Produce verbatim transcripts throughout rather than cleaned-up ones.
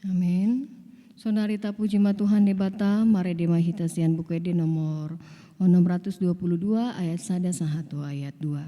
Amin. Saonari tapuji ma Tuhan Debata, marende ma hita sian Buku Ende nomor onom ratus dua puluh dua, ayat sada sahat tu ayat dua.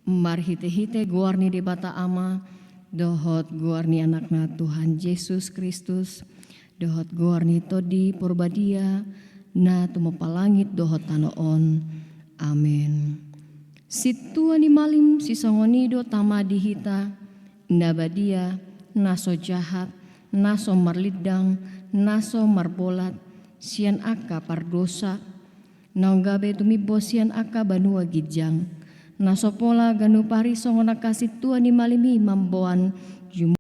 Marhitehite goar ni Debata Ama, dohot goar ni Anakna Tuhan Jesus Kristus, dohot goar ni Tondi Porbadia, na tumompa langit dohot tano on. Amen. Sintua ni malim sisongon i do tama di hita, na badia, na so jahat, na so marlindang, na so marbolat, sian angka pardosa, naung gabe tumimbo sian angka banua ginjang, na so pola ganup ari songon angka sintua ni malim i mamboan jumolo,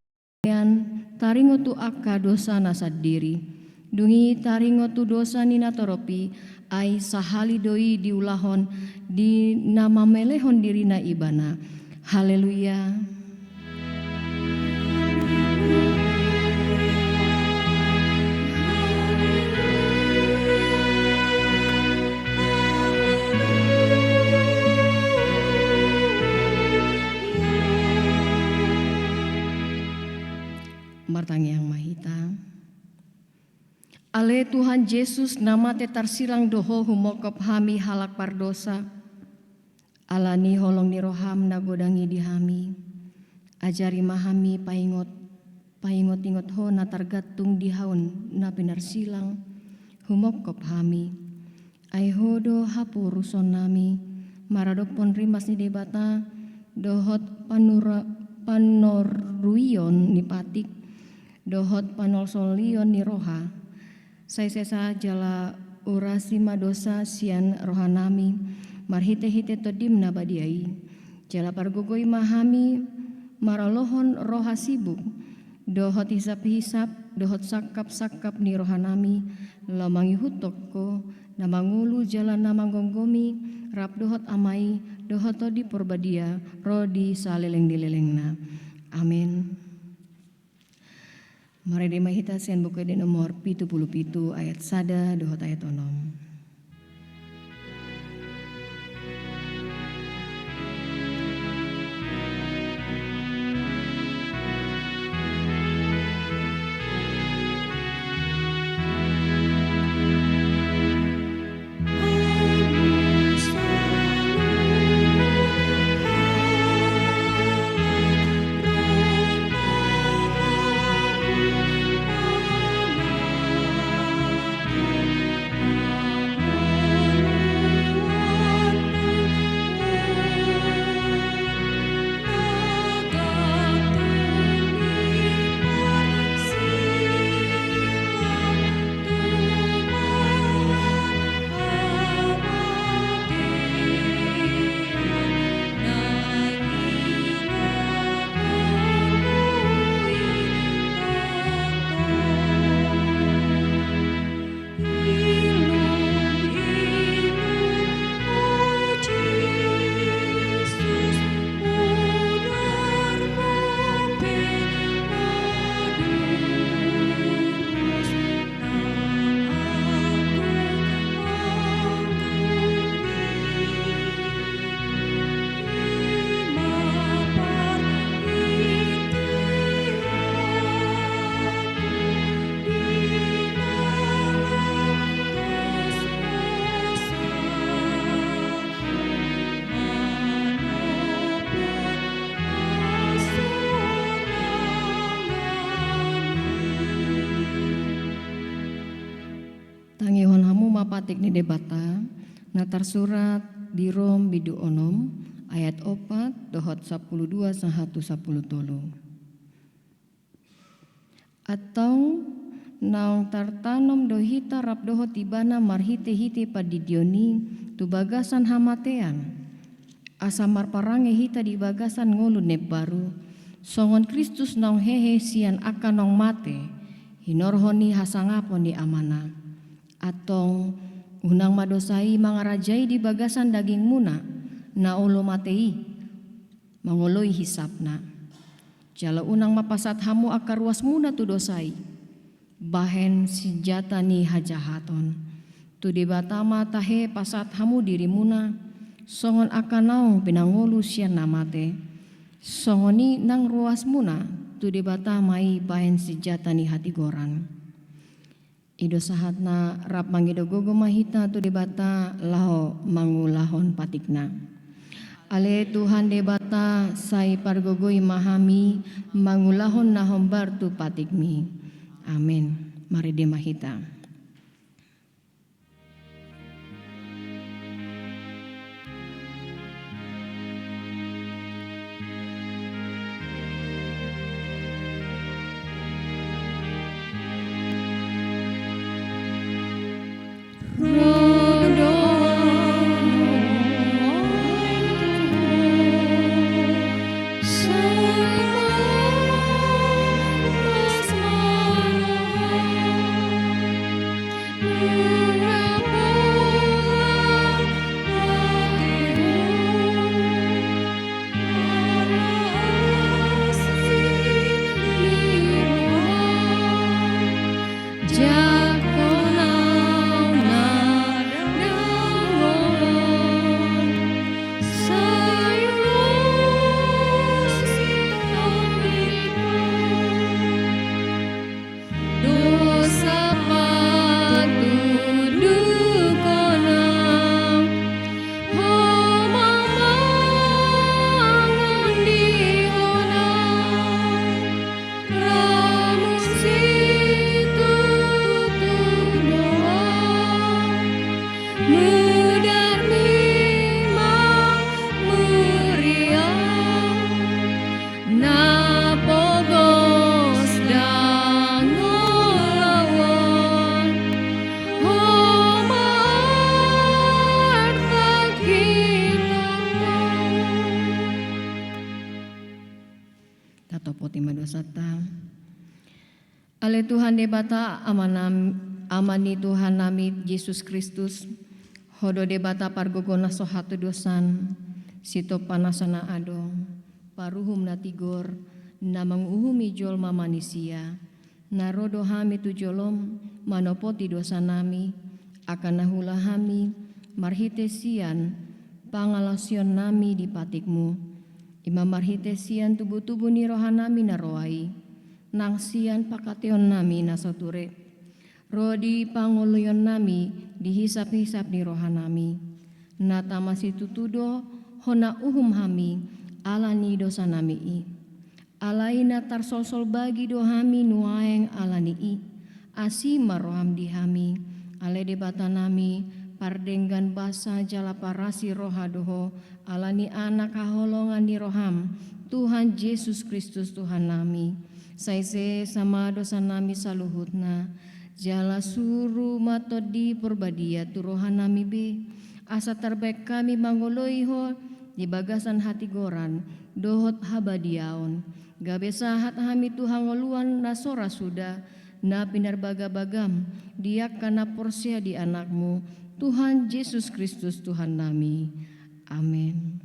taringot tu angka dosana sandiri. Dung i taringot tu dosa ni natorop i, ai sahali do i diulahon di na mamelehon dirina ibana. Haleluya. Martangiang ma hita. Ale Tuhan Jesus, na mate tarsilang do Ho humongkop hami halak pardosa. Alani holong ni roham na godang i di hami, ajari ma hami paingot, paingot-ingot Ho na targantung di hau na pinarsilang humongkop hami. Ai Ho do haporusonnami maradophon rimas ni Debata dohot panura-, panorruion ni patik dohot panolsolion ni roha. Sai sesa jala urasi ma dosa sian rohanami marhite-hite Tondim na badia i. Jala pargogoi ma hami maralohon roha sibuk dohot hisap-hisap dohot sangkap-sangkap ni rohanami, laho mangihuthon Ho na mangolu jala na manggomgomi rap dohot Ama i dohot Tondi Porbadia ro di saleleng ni lelengna. Amen. Marende ma hita sian Buku Ende nomor pitu pulu pitu ayat sada dohot ayat onom. Patik ni Debata, na tarsurat di Rom bindu onom, ayat opat dohot sampulu dua sahat tu sampulu tolu. Antong naung tartanom do hita rap dohot Ibana marhite-hite pandidion i tu bagasan hamatean, asa marparange hita di bagasan ngolu na imbaru, songon Kristus naung hehe sian angka naung mate, hinorhon ni hasangapon ni Amana. Antong, unang ma dosa i mangarajai di bagasan dagingmuna, na olo mate i, mangoloi hisapna. Jala unang ma pasahat hamu angka ruasmuna tu dosa i, bahen sinjata ni hajahaton. Tu Debata ma tahe pasahat hamu dirimuna, songon angka naung pinangolu sian na mate. Songon i nang ruasmuna, tu Debata ma i bahen sinjata ni hatigoran. I do sahatna, rap mangido gogo ma hita tu Debata laho mangulahon patikna. Ale Tuhan Debata, sai pargogoi ma hami mangulahon na hombar tu patikmi. Amen. Marende ma hita. Tatopoti ma dosanta. Ale Tuhan Debata, Ama nam-, Ama ni Tuhannami Jesus Kristus, Ho do Debata pargogo na so hatodosan, Sitompa nasa na adong, Paruhum na tigor, na manguhumi jolma manisia, na ro do hami tu jolom manopoti dosanami, angka na huula hami marhite sian pangalaosionnami di patikmu, i ma marhite sian tubu-tubu ni rohanami na roa i, nang sian pangkataionnami na so ture, ro di pangoloionnami di hisap-hisap ni rohanami. Na tama situtu do hona uhum hami ala ni dosanami i. Alai na tarsolsol bagi do hami nuaeng ala ni i. Asi ma roham di hami, ale Debatanami, pardenggan basa jala parasi roha do ho, ala ni Anak haholongan ni roham, Tuhan Jesus Kristus Tuhannami. Sai sesa ma dosanami saluhutna, jala suru ma Tondi Porbadia tu rohanami be, asa tarbaen hami mangoloi ho di bagasan hatigoran dohot habadiaon, gabe sahat hami tu hangoluan na so ra suda, na pinarbagabagam di angka na porsea di Anakmu, Tuhan Jesus Kristus Tuhannami. Amen.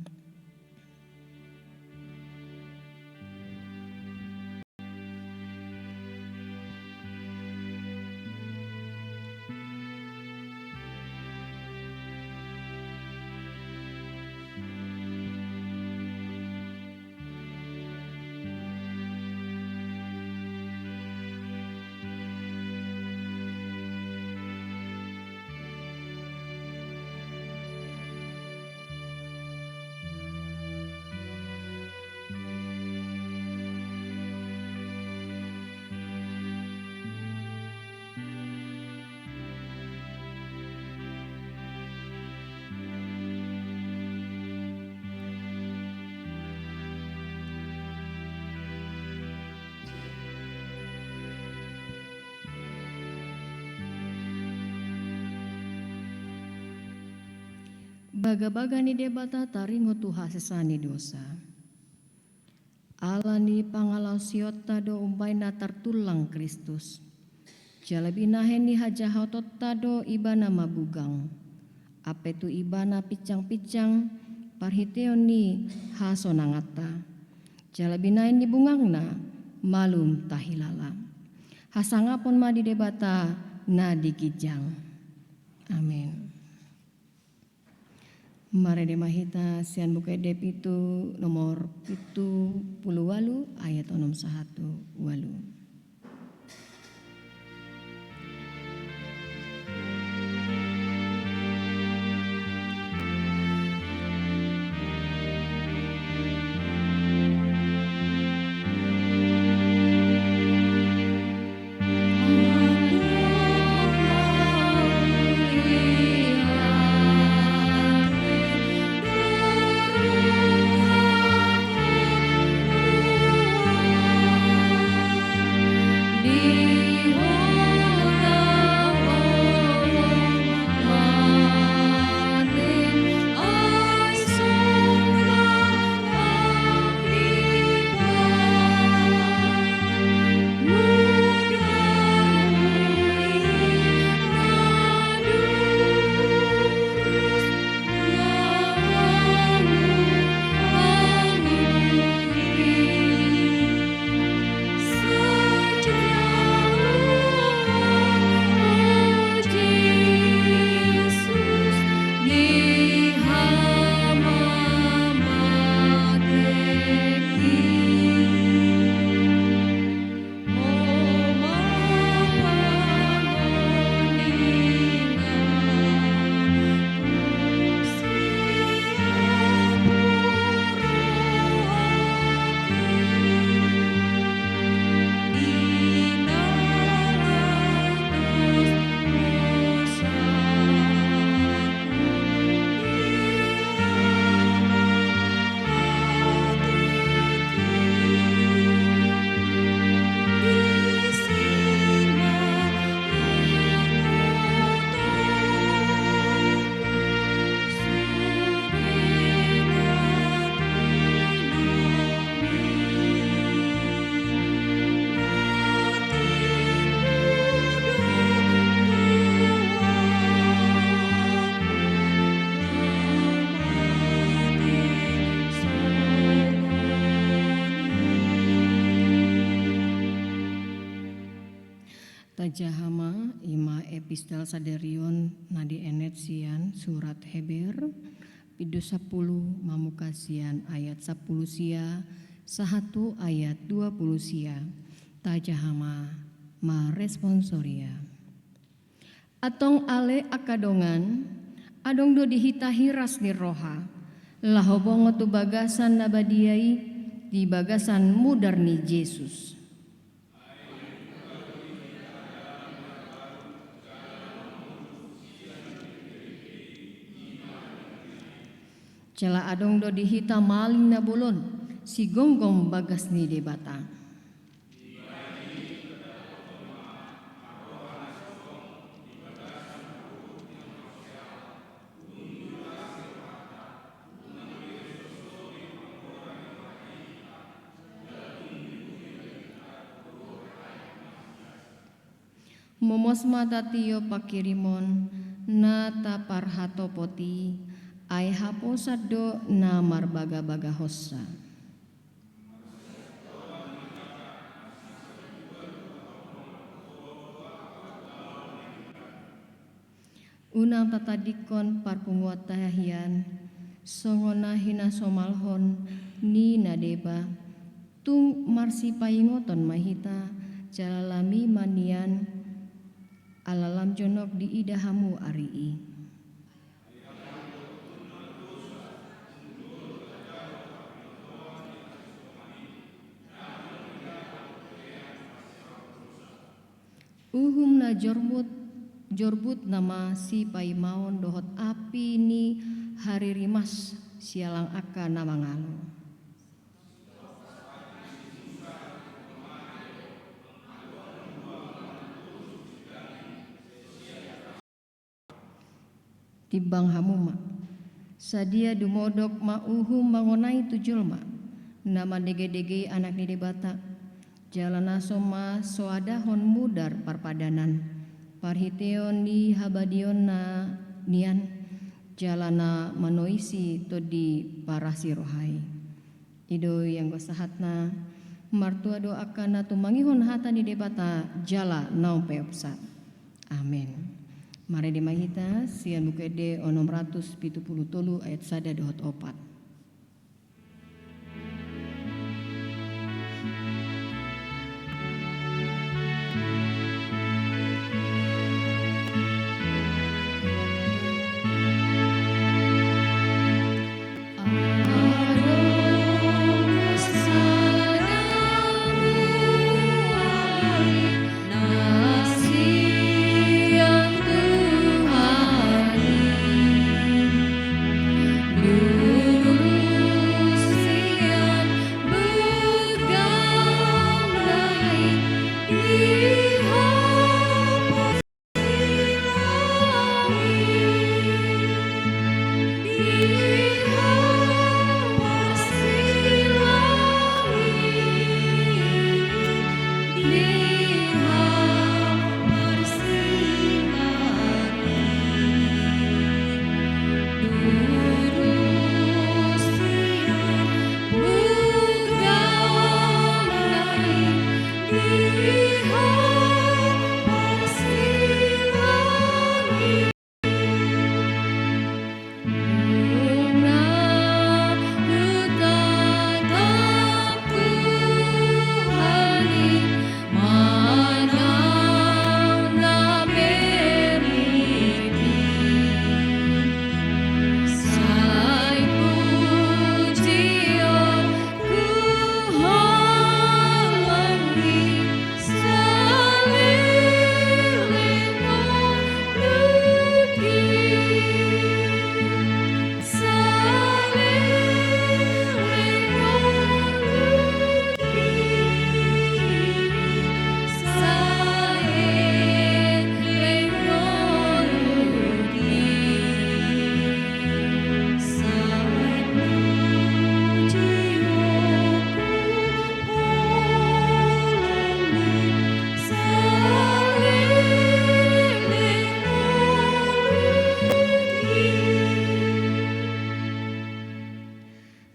Bagabaga ni Debata taringot tu hasesaan ni dosa. Ala ni pangalaosionta do umbahen na tartullang Kristus. Jala binahen ni hajahatonta do Ibana mabugang. Ampe tu Ibana pinsangpinsang parhiteon ni hasonanganta. Jala binahen ni bungangna malum tahilala. Hasangapon ma di Debata na di ginjang. Amen. Marende ma hita sian Buku Ende Pitu, nomor pitu pulu ualu, ayat onom sahat tu ualu. Tajaha ma, i ma epistel sadarion na dienet sian surat Heber, bindu sampulu, mamungka sian ayat sampulu sia sahat tu ayat dua pulu sia. Tajaha ma, ma responsoria. Antong ale angka dongan, adong do di hita hiras ni roha, laho bongot tu bagasan na badia i di bagasan mudar ni Jesus. Jala adong do di hita malim na bolon, sigomgom bagas ni Debata. Momos ma tatiop pangkirimon na taparhatopot i, ai haposan do na marbagabagahonsa. Unang tatadingkon parpunguanta hian, songon na hinasomalhon ni na deba, tung marsipaingoton ma hita, jala lami ma nian, ala lam jonok diida hamu ari i. Uhum na jorbut, jorbut nama sipaimaon dohot api ni haririmas sialang angka na mangalo. Timbang hamu ma. Sadia dumodok ma uhum mangonai tu jolma na mandegedegei Anak ni Debata, jala na so ma soadahon mudar parpadanan, parhiteon ni habadiaonna nian, jala na manoisi tondi parasi roha i. I do ianggo sahatna. Martua do angka na tumangihon hata ni Debata jala na umpeopsa. Amen. Marende ma hita sian Buku Ende onom ratus pitu pulu tolu ayat sada dohot opat.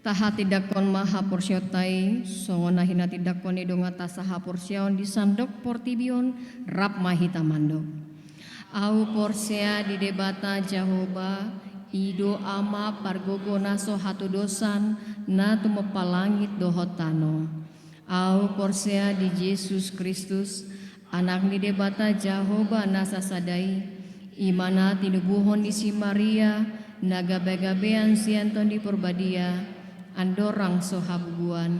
Tahatindangkon ma haporseaonta i songon na hinatindangkon ni donganta sahaporseaon di sandok portibi on. Rap ma hita mandok. Ahu porsea di Debata Jahowa, i do Ama pargogo na so hatodosan, na tumompa langit dohot tano. Ahu porsea di Jesus Kristus, Anak ni Debata Jahowa na sasada i, i ma na tinubuhon ni si Maria, na gabegabean sian Tondi Porbadia, andorang so habubuan.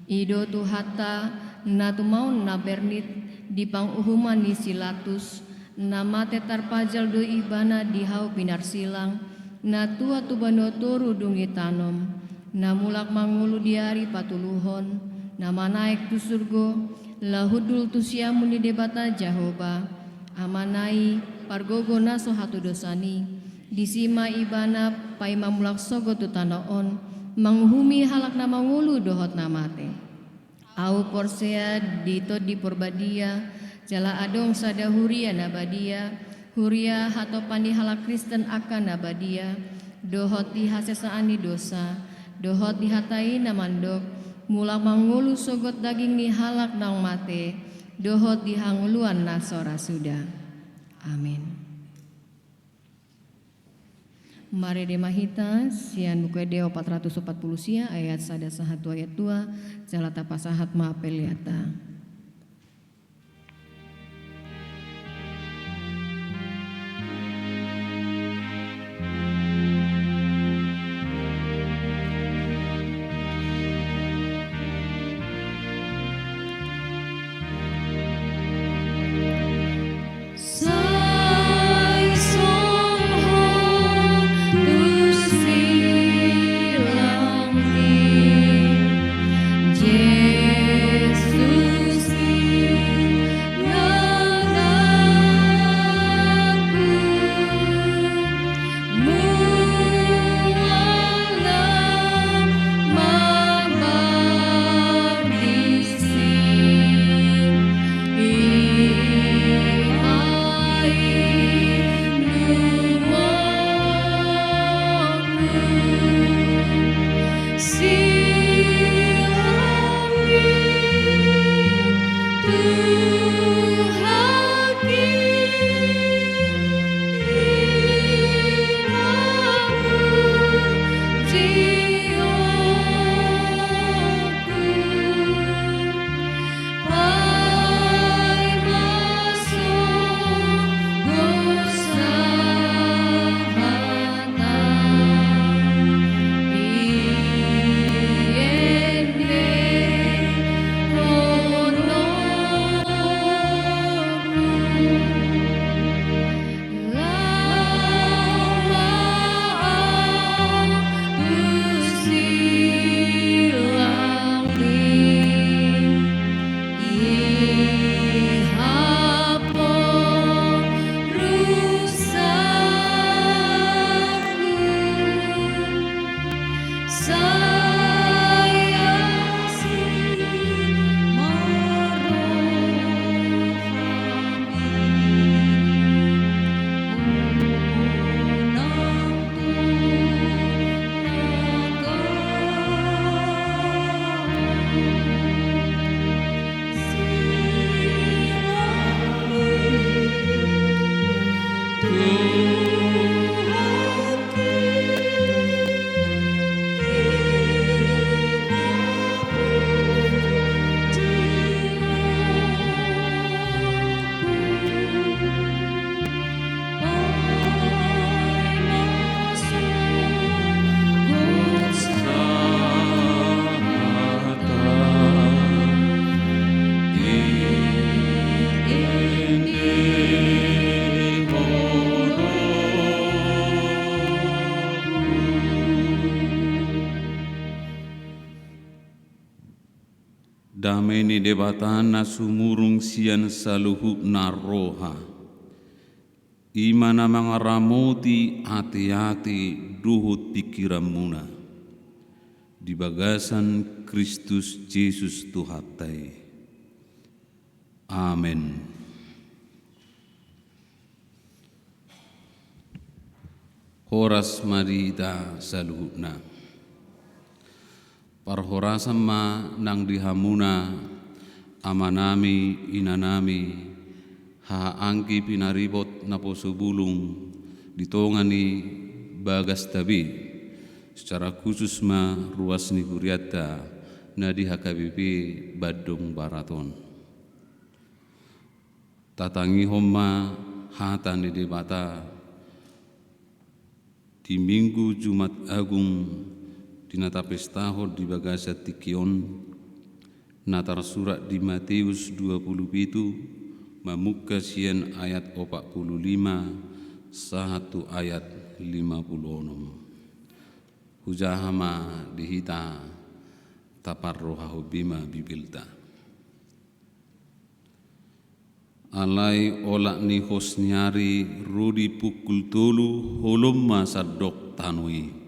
I do Tuhanta, na tumaon na bernit di panguhuman ni si Latus, na mate tarpajal do Ibana di hau pinarsilang, na tua tu banua toru dung ditanom, na mulak mangolu di ari patoluhon, na manaek tu surgo, laho hundul tu siamun ni Debata Jahowa, Amana i, pargogo na so hatodosan i. Disi ma Ibana paima mulak sogot tu tano on, manguhumi halak na mangolu dohot na mate. Ahu porsea di Tondi Porbadia, jala adong sada huria na badia, huria hatopan ni halak Kristen angka na badia, dohot di hasesaan ni dosa, dohot di hata i na mandok, mulak mangolu sogot daging ni halak naung mate, dohot di hangoluan na so ra suda. Amen. Marende ma hita sian Buku Ende opat ratus opat pulu sia ayat sada sahat tu ayat dua, jala tapasahat ma peleanta. Sai songon tu silang ni Jesus Dame ni Debata na sumurung sian saluhutna roha, i ma na mangaramoti ateate dohot pingkiranmuna di bagasan Kristus Jesus Tuhanta i. Amen. Horas ma di hita saluhutna. Parhorasan ma nang di hamuna, amanami, inanami, haha anggi pinaribot naposo bulung di tonga ni bagasta be, secara khusus ma ruas ni hurianta na di H K B P Bandung Barat on. Tatangihon ma hata ni Debata di Minggu Jumat Agung di na tapestahon di bagasan tingki on, na tarsurat di Mateus dua pulu pitu, mamungka sian ayat opat pulu lima sahat tu ayat lima pulu onom. Hujaha ma di hita, taparrohahon be ma Bibelta. Alai olat ni hos ni ari ro di pukul tolu holom ma sandok tano i.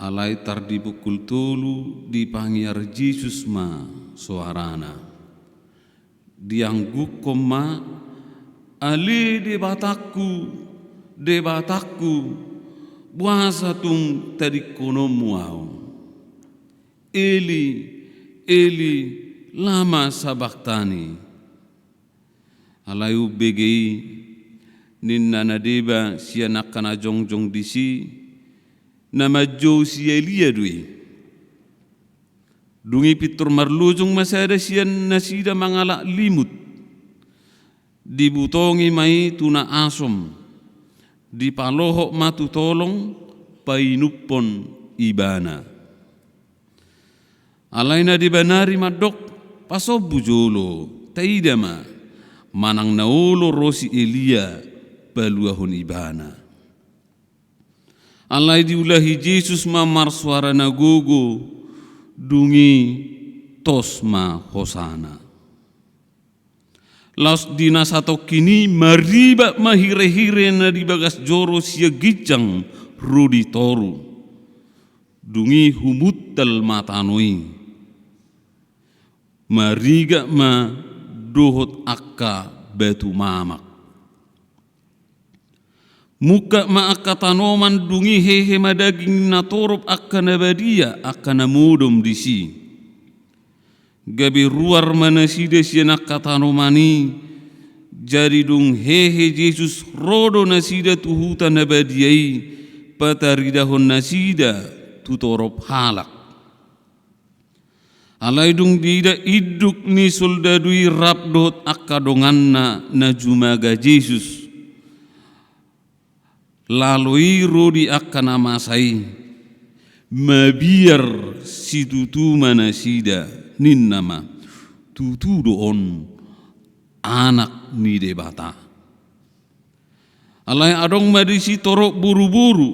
Alai tar di pukul tolu dipangiar Jesus ma soarana. Diangguhon ma, "Ale Debatangku, Debatangku, boasa tung tadingkononmu ahu? Eli, Eli, lama sabaktani?" Alai umbege i, ninna na deba sian angka na jongjong disi, na manjou si Elia do i. Dung i pintor marlojong ma sada sian nasida mangalap limut. Dibutongi ma i tu na asom, dipalohot ma tu tolong, painumhon ibana. Alai na deba nari mandok, "Pasombu jolo, taida ma, manang na olo ro si Elia paluahon ibana." Alai diulahi Jesus ma marsoara na gogo, dung i tos ma hosana. Laos di na satongkin i maribat ma hirehire na di bagas joro sian ginjang ro di toru. Dung i humuntal ma tano i. Marigat ma dohot angka batu mamak. Mungkap ma angka tanoman, dung i hehe ma daging na torop angka na badia, angka na modom disi. Gabe ruar ma nasida sian angka tanoman i, jadi dung hehe Jesus ro do nasida tu huta na badia i, pataridahon nasida tu torop halak. Alai dung diida induk ni soldadu i rap dohot angka donganna na jumaga Jesus, lalo i ro di angka na masa i, mabiar situtu ma nasida, ninna ma, "Tutu do on Anak ni Debata." Alai adong ma disi torop boruboru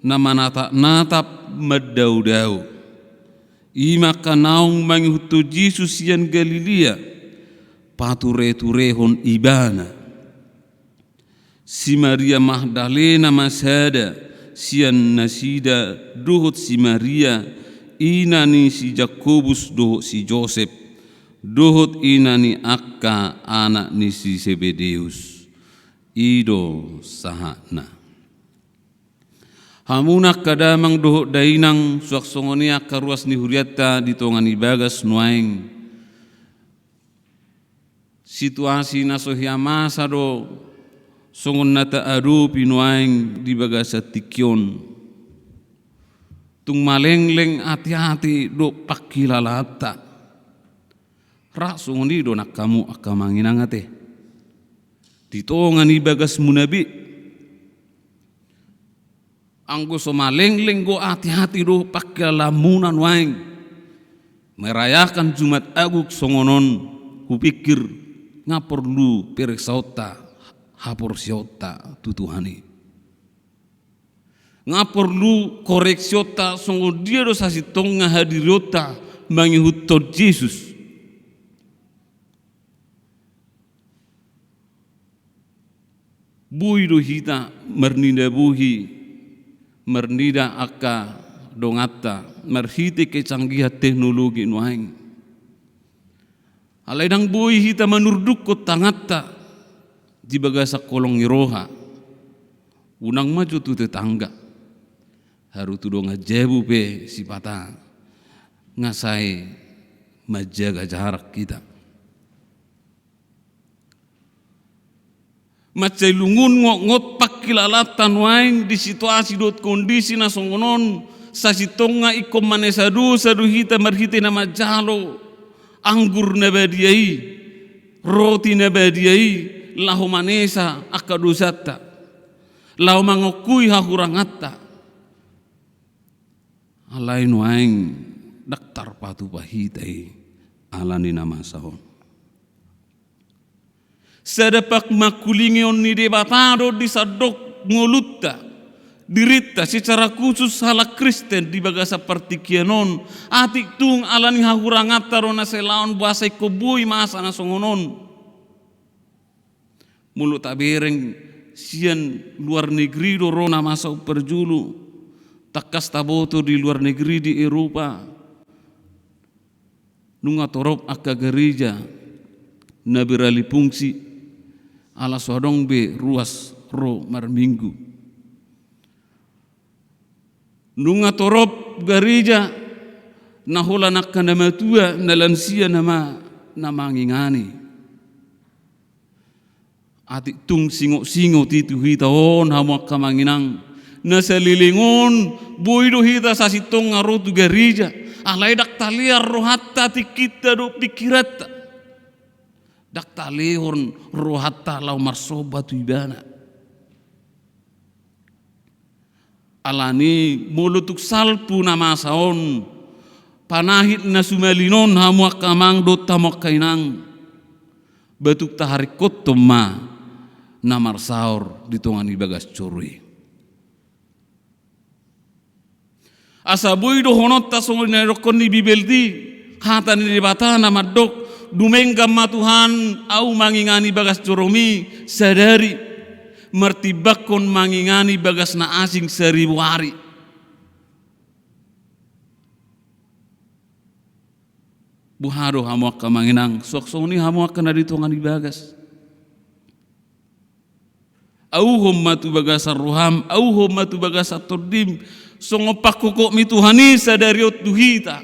na manatapnatap, mandaodao. I ma angka naung mangihuthon Jesus sian Galilea, patureturehon ibana. Si Maria Magdalena ma sada sian nasida, dohot si Maria, ina ni si Jakobus dohot si Josep, dohot ina ni angka anak ni si Sebedeus. I do sahatna. Hamuna angka damang dohot dainang, suang songon i angka ruas ni hurianta di tonga ni bagas nuaeng. Situasi na so hea masa do Songon na taadopi nuaeng di bagasan tingki on, tung malengleng ateate dohot pangkilalaanta. Rap songon i do nang hamu angka amang inang ate, di tonga ni bagasmuna be. Anggo so malengleng do ateate dohot pangkilalaanmuna nuaeng merayakan Jumat Agung songon on, hupikir nga porlu pereksaonta haporseaonta tu Tuhan i. Nga porlu koreksionta songon dia do sasintongna hadirionta mangihuthon Jesus. Boi do hita marnida bohi, marnida angka donganta marhite kecanggihan teknologi nuaeng. Alai ndang boi hita manurdukhon tanganta di bagasan kolong ni roha. Unang ma jo tu tetangga, haru tu dongan jabu pe sipata nga sai manjaga jarak hita. Mansai lungun ngotngot pangkilalaanta nuaeng di situasi dohot kondisi na songon on, sasintongna ingkon manesa dosa do hita marhite na manjalo anggur na badia i, roti na badia i, laho manesa angka dosanta, laho mangongkui hahuranganta. Alai nuaeng ndang tarpatupa hita i ala ni na masa on. Sada pangkulingion ni Debata do di sandok ngolunta, dirinta secara khusus halak Kristen di bagasan partingkian on, atik tung ala ni hahuranganta do na sai laon boasa ingkon boi masa na songon on. Molo tabereng sian luar negeri do ro na masa on parjolo, tangkas taboto di luar negeri di Eropa. Nunga torop angka gareja na beralih fungsi, ala so adong be ruas ro marminggu. Nunga torop gareja na holan angka na matua, na lansia nama na mangingani. Atik tung singot-singot i tu hita on hamu angka amang inang. Na saleleng on boi do hita sasintongna ro tu gareja. Alai ndang talean rohanta, tingkinta dohot pingkiranta. Ndang talean rohanta laho marsomba tu ibana. Alani molo tung salpu na masa on, panahit na sumalin on hamu angka amang dohot hamu angka inang, batuk taharingkothon ma na marsaor di tonga ni bagas joro i. Asa boi dohononta songon na nidokkon ni Bibel i, hata ni Debata na mandok, dumenggan ma Tuhan ahu mangingani bagas joromi sadari, martimbangkon mangingani bagas na asing saribu ari. Boha do hamu angka amang inang, suang songon i hamu angka na di tonga ni bagas. Auhon ma tu bagasan roham, auhon ma tu bagasan tondim, songon pangkokop ni Tuhan i sadari on tu hita.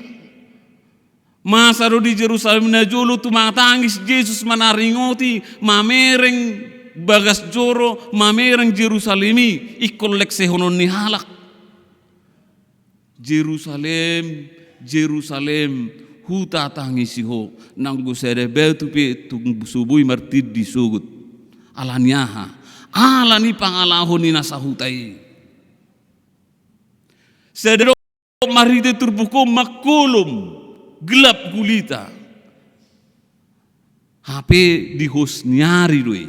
Masa do di Jerusalem na jolo tumatangis Jesus manaringoti, mamereng bagas joro, mamereng Jerusalem i, ingkon leksehonon ni halak. Jerusalem, Jerusalem, hutatangisi ho, nanggo sada batu pe tung so boi martindi sogot. Ala ni aha? Ala ni pangalaho ni na sahuta i. Sada do marhite turpuk on mangkolom, gelap gulita. Hape di hos ni ari do i.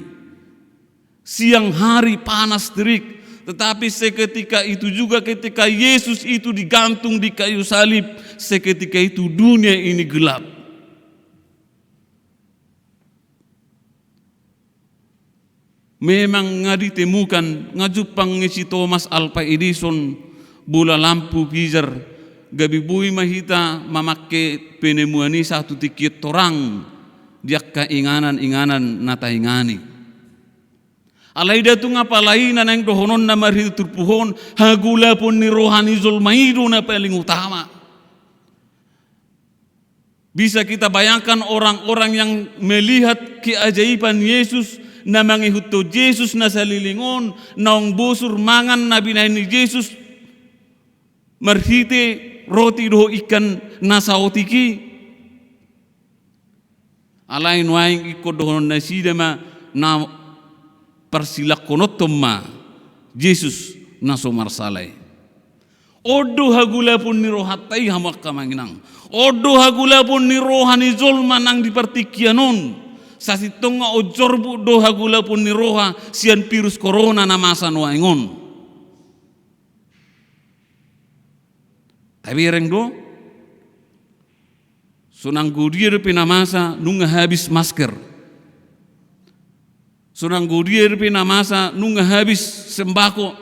Siang hari panas terik, tetapi seketika itu juga ketika Yesus itu digantung di kayu salib, seketika itu dunia ini gelap. Memang nga ditemukan, nga jumpang ni si Thomas Alva Edison bola lampu pijar, gabe boi ma hita mamangke penemuan i satu tingki torang di angka inganan-inganan na taingani. Alai nda tung apala i na naeng dohononna marhite turpuk on, hagolapon ni roha ni jolma i do na paling utama. Bisa kita bayangkan orang-orang yang melihat keajaiban Yesus, na mangihuthon Jesus na saleleng on, naung bosur mangan na binahen ni Jesus marhite roti dohot ikan na saotik i. Alai nuaeng ingkon dohonon nasida ma na parsilangkononhon ma Jesus na so marsala i. On do hagolapon ni rohanta i, hamu angka amang inang. On do hagolapon ni roha ni jolma nang di partingkian on. Sasintongna on jorbut do hagolapon ni roha sian virus corona na masa nuaeng on. Tabereng do, so nanggo dia dope na masa nunga habis masker. So nanggo dia dope na masa nunga habis sembako.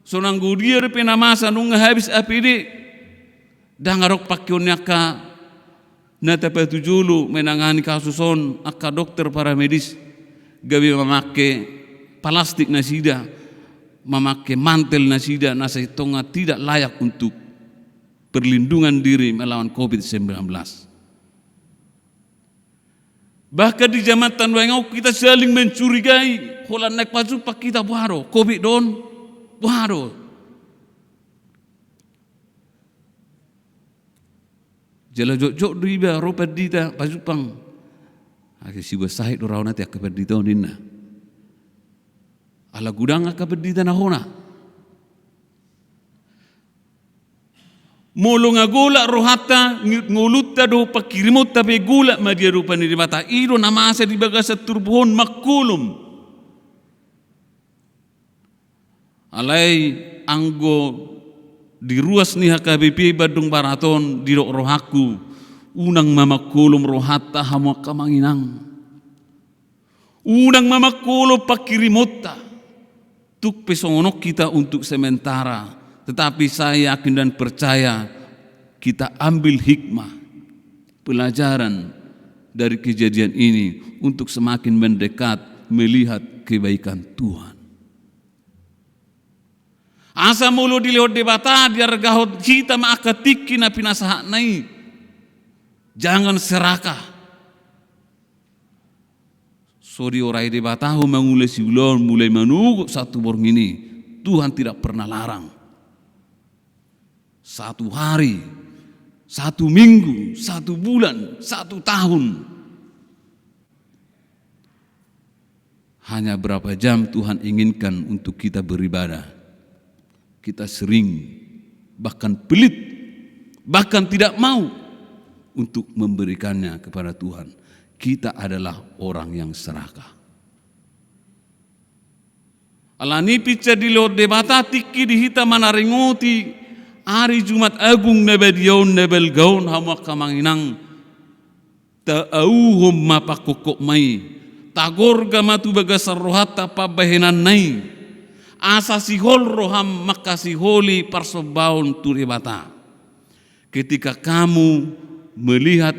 So nanggo dia dope na masa nunga habis A P D. Ndang adong pangkeon ni angka na tapatujolo menangani kasus on, angka dokter, paramedis, gabe mamangke palastik nasida, mamangke mantel nasida, na sasintongna tidak layak untuk perlindungan diri melawan covid sembilan belas. Bahkan di jamanta nuaeng on kita saling mencurigai, holan naeng pajumpang hita, boha do, covid do on, boha do. Jala jotjot do iba ro pandita pajumpang. Age sibuat sahit do raonta i angka pandita on, ninna. Ala godang angka pandita na hona. Molo nga golap rohanta, ngolunta dohot pangkirimonta pe golap ma di adopan ni Debata. I do na masa di bagasan turpuk on mangkolom. Alai anggo di ruas ni H K B P Bandung Barat on, didok rohangku, unang ma mangkolom rohanta, hamu angka amang inang. Unang ma mangkolom pangkirimonta. Tung pe songon on hita untuk sementara, tetapi saya yakin dan percaya kita ambil hikmah, pelajaran dari kejadian ini untuk semakin mendekat melihat kebaikan Tuhan. Asa molo dilehon Debata, diargahon hita ma angka tingki na pinasahatna i. Jangan serakah. So diorai Debata ho mangula siulaon mulai manogot sahat tu borngin i, Tuhan tidak pernah larang. Satu hari, satu minggu, satu bulan, satu tahun. Hanya berapa jam Tuhan inginkan untuk kita beribadah. Kita sering, bahkan pelit, bahkan tidak mau untuk memberikannya kepada Tuhan. Kita adalah orang yang serakah. Alani i pinsir dilehon Debata tingki di hita manaringoti ari Jumat Agung na badia on, na balga on, hamu angka amang inang. Taauhon ma pangkophopna i, tagorga ma tu bagasan rohanta pambahenanna i, asa sihol roham mangkasiholi parsombaon tu Debata. Ketika kamu melihat,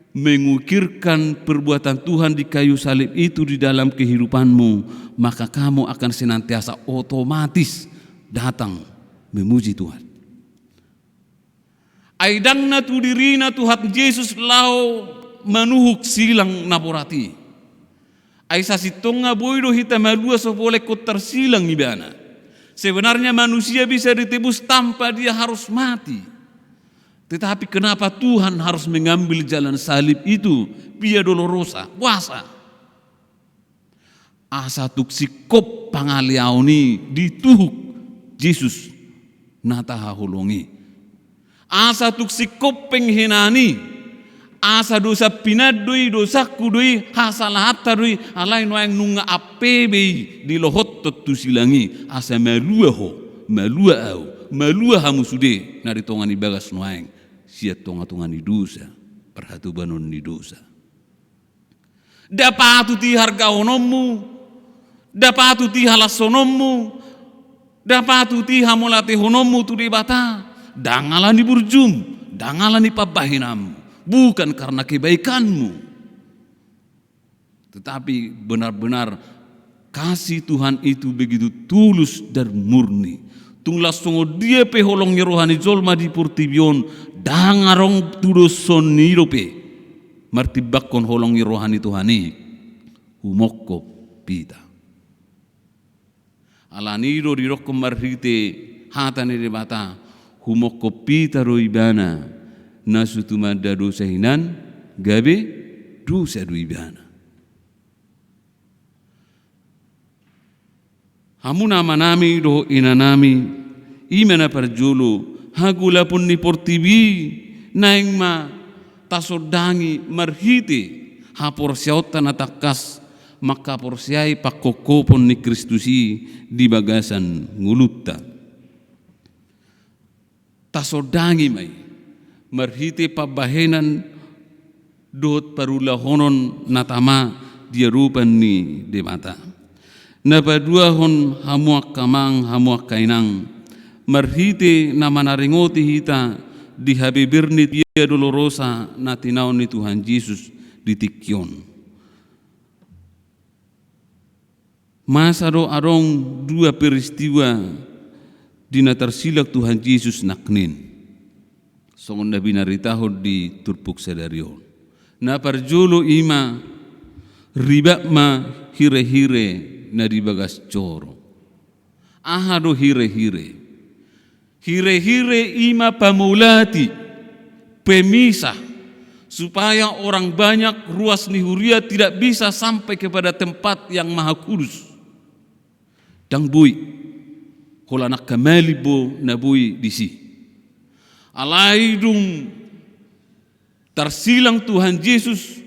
mengukirkan perbuatan Tuhan di kayu salib itu di dalam kehidupanmu, maka kamu akan senantiasa otomatis datang memuji Tuhan. Ai ndang na tu dirina Tuhan Jesus laho manuhuk silang na borat i. Ai sasintongna boi do hita malua so pola ingkon tarsilang ibana. Sebenarnya manusia bisa ditebus tanpa dia harus mati. Tetapi kenapa Tuhan harus mengambil jalan salib itu, Via Dolorosa, puasa? Asa tung singkop pangaleaon i dituhuk Jesus na tahaholongi. Asa tung singkop penghinaan i, asa dosa pinandoi, dosangku do i, hasalahanta do i, alai nuaeng nunga ampe be i dilohothon tu silang i, asa malua ho, malua ahu, malua hamu sude na di tonga ni bagas nuaeng, sian tongatonga ni dosa, parhatobanon ni dosa. Nda patut i hargahononmu, nda patut i halashononmu, nda patut i hamauliatehononmu tu Debata, ndang ala ni burjum, ndang ala ni pambahenanmu, bukan karena kebaikanmu. Tetapi benar-benar kasih Tuhan itu begitu tulus dan murni. Tung las songon dia pe holong ni roha ni jolma di portibi on, ndang adong tudoshon ni i dope martimbangkon holong ni roha ni Tuhan i. humongkop hita. Alani do didokkon marhite hata ni Debata, humongkop hita do ibana, na so tumanda dosa hinan, gabe dosa do ibana. Hamu na amanami dohot inanami, i ma na parjolo, hagolapon ni portibi naeng ma tasondangi marhite haporseaonta na tangkas mangkaporseai pangkophopon ni Kristus i di bagasan ngolunta. Tasondangi ma i marhite pambahenan dohot parulahonon na tama di adopan ni Debata. Na paduahon, hamu angka amang, hamu angka inang, marhite na manaringoti hita di habebean ni Via Dolorosa na tinaon ni Tuhan Jesus di tingki on. Masa do adong dua peristiwa di na tarsilang Tuhan Jesus nangkin, songon na binaritahon di turpuk sadari on. Na parjolo i ma, ribak ma hirehire na di bagas joro. Aha do hirehire? Hirehire i ma pamolati, pemisah, supaya orang banyak, ruas ni huria tidak bisa sampai kepada tempat yang maha kudus. Ndang boi, holan angka malim do na boi disi. Alai dung tarsilang Tuhan Jesus,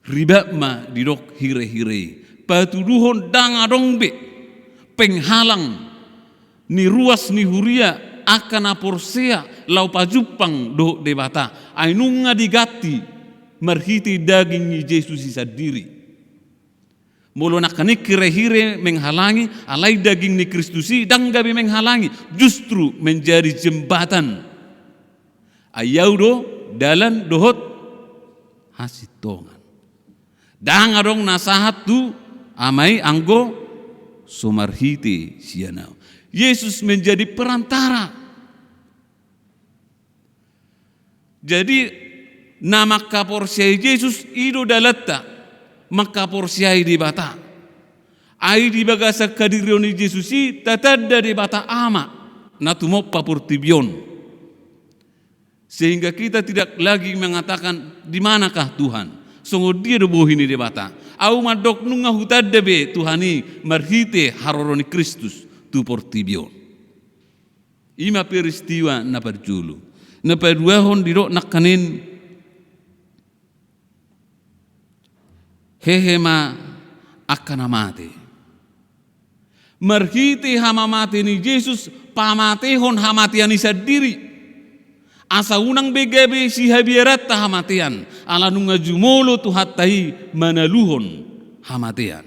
ribak ma didok hirehire i. Patuduhon ndang adong be penghalang ni ruas ni huria angka na porsea laho pajumpang dohot Debata. Ai nunga diganti marhite daging ni Jesus i sandiri. Molo nangkaning hirehire menghalangi, alai daging ni Kristus i ndang gabe menghalangi, justru menjadi jembatan. Ai au do dalan dohot hasintongan. Ndang adong na sahat tu Ama i anggo so marhite sian au. Yesus menjadi perantara. Jadi, na mangkaporseai Jesus i do dalanta mangkaporseai Debata. Ai di bagasan hadirion ni Jesus i tatanda Debata Ama na tumompa portibi on. Sehingga kita tidak lagi mengatakan, "Di manakah Tuhan?" Songon dia do bohi ni Debata? Au mandok nunga hutanda be Tuhan i marhite haroro ni Kristus tu portibi on. I ma peristiwa na parjolo. Na paduahon didok nangkaning, hehe ma angka na mate. Marhite hamamate ni Jesus pamatehon hamatean i sandiri. Asa unang be gabe sihabiaranta hamatean, ala nunga jumolo Tuhanta i manaluhon hamatean.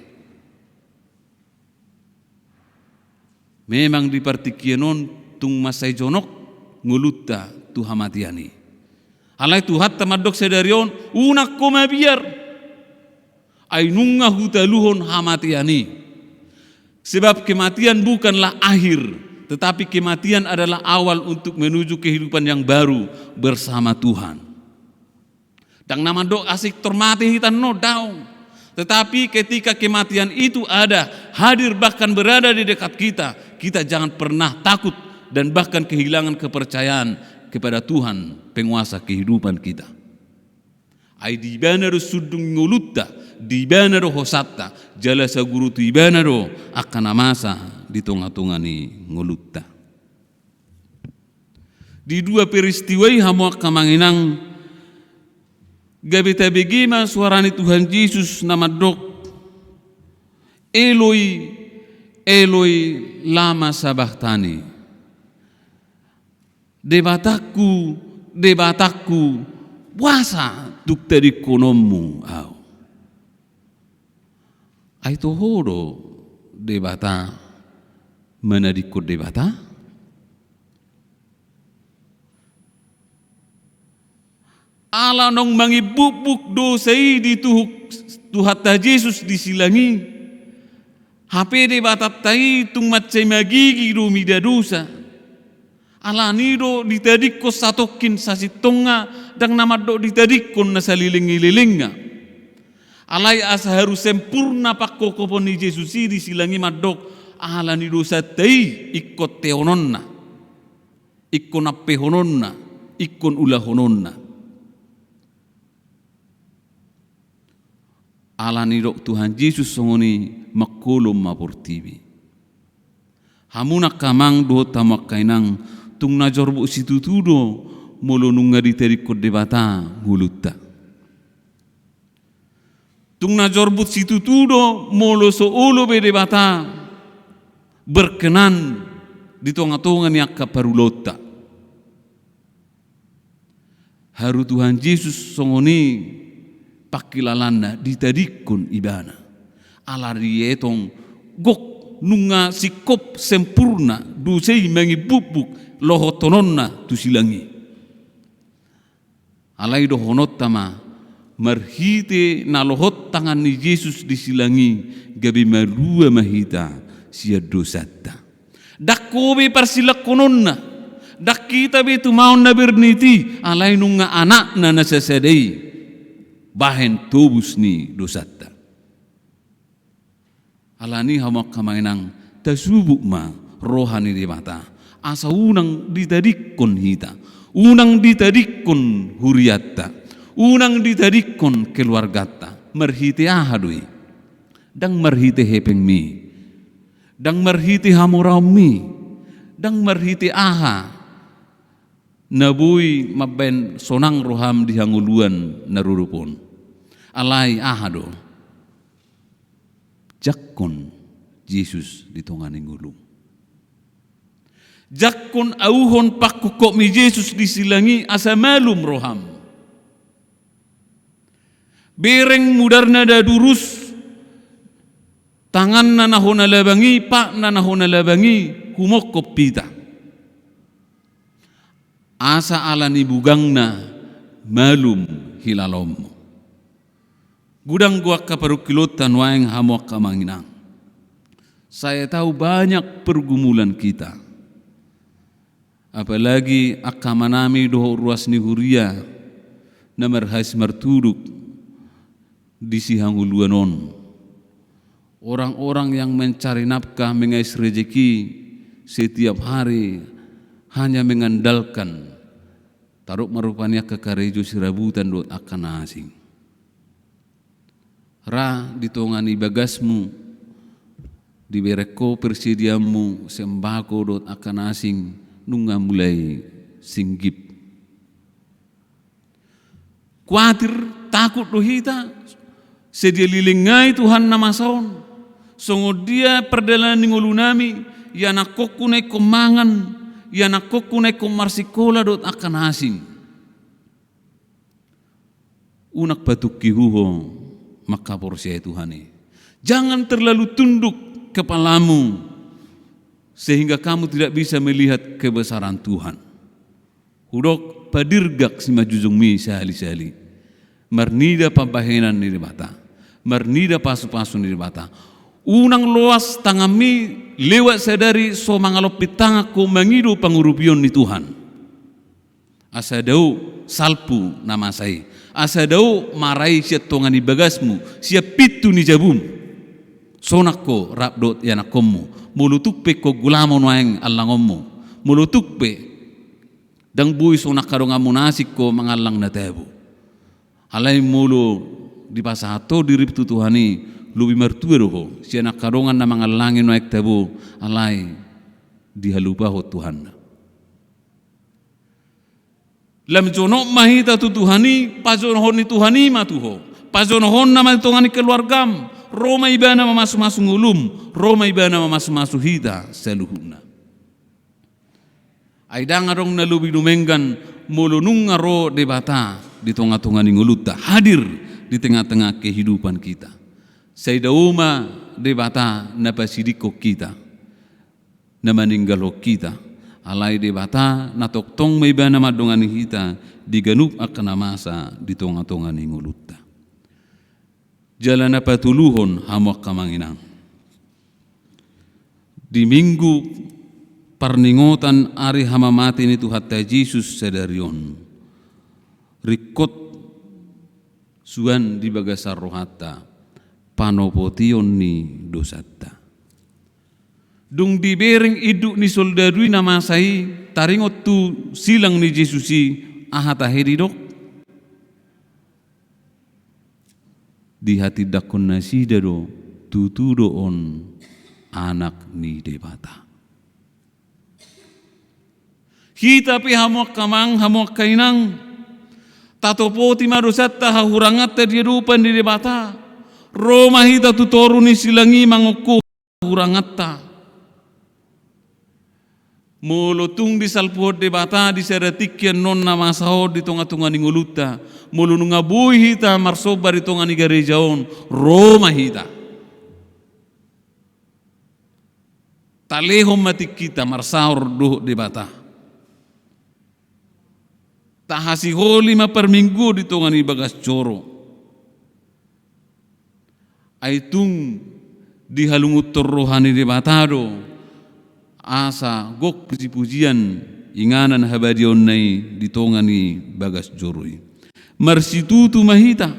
Memang di partingkian on tung mansai jonok ngolunta tu hamatean i. Alai Tuhanta mandok sadari on, unang ho mabiar. Ai nunga hutaluhon hamatean i. Sebab kematian bukanlah akhir, tetapi kematian adalah awal untuk menuju kehidupan yang baru bersama Tuhan. Ndang na mandok asing tor mate hita annon, daong. Tetapi ketika kematian itu ada, hadir, bahkan berada di dekat kita, kita jangan pernah takut dan bahkan kehilangan kepercayaan kepada Tuhan, penguasa kehidupan kita. Ai di Ibana do sundung ngolunta, di Ibana do hosanta, jala saguru tu Ibana do angka na masa di tongatonga ni ngolunta. Di dua peristiwa i, hamu angka amang inang, gabe tabege ma suara ni Tuhan Jesus na mandok, "Eloi, Eloi, lama sabakhtani?" "Debatangku, Debatangku, boasa tung tadingkononmu au?" Ai toho do Debata manadingkon Debata? Ala naung mangimbukbuk dosa i di tuhu Tuhanta Jesus di silang i, hape Debatanta i tung mansai magigi do mida dosa. Alani do ditadingkon satongkin sasintongna, ndang na mandok ditadingkon na saleleng ni lelengna. Alai asa haru sempurna pangkophopon ni Jesus i di silang i mandok, ala ni dosanta i ingkon teononna, ingkon ampehononna, ingkon ulahononna. Ala ni dok Tuhan Jesus songon i, mangholom ma portibi. Hamu angka amang dohot hamu angka inang, tung na jorbut situtu do molo nunga ditadingkon Debata ngolunta. Tung na jorbut situtu do molo so olo be Debata berkenan di tonga-tonga ni angka parulaonta. Haru Tuhan Jesus songon i pangkilalaanna, ditadingkon ibana. Ala dietong gok nunga singkop sempurna dosa i mangimbukbuk lohothononna tu silang i. Alai dohononta ma, marhite na lohot tangan ni Jesus di silang i, gabe malua ma hita sian dosanta. Ndang ho be parsilangkononna, ndang hita be tumaon na bernit i, alai nunga anakna na sasada i bahen tobus ni dosanta. Ala ni i hamu angka amang inang, tasubut ma roha ni Debata, asa unang ditadingkon hita, unang ditadingkon hurianta, unang ditadingkon keluarganta, marhite aha do i? Ndang marhite hepengmi, ndang marhite hamoraonmi, ndang marhite aha na boi mambahen sonang roham di hangoluan na rorop on. Alai aha do? Jangkon Jesus di tonga ni ngolum. Jangkon, auhon pangkophopmi Jesus di silang i asa malum roham. Bereng mudarna na durus, tanganna na hona labang i, patna na hona labang i, humongkop hita. Asa ala ni bugangna malum hilalaonmu. Godang do angka parungkilonta nuaeng hamu angka amang inang. Saya tahu banyak pergumulan kita. Apalagi angka amanami dohot ruas ni huria na marhais martudu di sihangoluan on. Orang-orang yang mencari nafkah, mengais rezeki setiap hari hanya mengandalkan, tadok ma rupani angka karejo sirabutan dohot angka na asing. Ra di tonga ni bagasmu, dibereng ho persediaanmu sembako dohot angka na asing, nunga mulai singgip. Kuatir, takut do hita, sedia dilengai Tuhan na masa on. Songon dia pardalanan ni ngolunami, ianakhonku na ingkon mangan, ianakhonku na ingkon marsingkola dohot angka na asing. Unang patungki huho mangkaporseai Tuhan i. Jangan terlalu tunduk kepalamu sehingga kamu tidak bisa melihat kebesaran Tuhan. Hudok, padirgak simanjujungmi sahali-sahali. Marnida pambahenan ni Debata, marnida pasu-pasu ni Debata. Unang loas tanganmi lewat sadari so mangalompit tangan ho mangido pangurupion ni Tuhan. Asa dao salpu na masa i. Asa dao mara i sian tonga ni bagasmu, sian pintu ni jabum. Sonang ho rap dohot ianakhonmu. Molo tung pe ingkon gulamo nuaeng allangonmu, molo tung pe ndang boi sonang angka donganmu na asing ho mangallang na tabo. Alai molo dipasahat ho dirim tu Tuhan i, lobi martua do ho sian angka dongan na mangallangi nuaeng tabo, alai dihalupahon Tuhanna. Lam jonok ma hita tu Tuhan i, pajonohon ni Tuhan i ma tu ho. Pajonohonna ma di tonga ni keluargam, ro ma Ibana mamasu-masu ngolum, ro ma Ibana mamasu-masu hita saluhutna. Ai ndang adong na lobi dumenggan molo nunga ro Debata di tonga-tonga ni ngolunta, hadir di tengah-tengah kehidupan kita. Sai dao ma Debata na pasidingkon hita, na maninggalhon hita, alai Debata na tongtong ma Ibana mandongani hita di ganup angka na masa di tonga-tonga ni ngolunta. Jala na patoluhon, hamu angka amang inang, di Minggu parningotan ari hamamate ni Tuhanta Jesus sadari on, ringkot suan di bagasan rohanta, panopotion ni dosanta. Dung dibereng induk ni soldadu i na masa i, taringot tu silang ni Jesus i, aha tahe didok? Dihatindangkon nasida do, tutu do on Anak ni Debata. Hita pe hamu angka amang, hamu angka inang, tatopoti ma dosanta, hahuranganta di adopan ni Debata. Ro ma hita tu toru ni silang i mangokkop hahuranganta. Molo tung disalpuhon Debata di sada tingki annon na masa on di tonga-tonga ni ngolunta, molo nunga boi hita marsomba di tonga ni gareja on, ro ma hita. Talehon ma tingkita marsaor dohot Debata. Tahasiholi ma parminggu di tonga ni bagas joro. Ai tung dihalungunhon roha ni Debata do, asa gok puji-pujian inganan habadiaonna i di tonga ni bagas joro i. Marsitutu ma hita.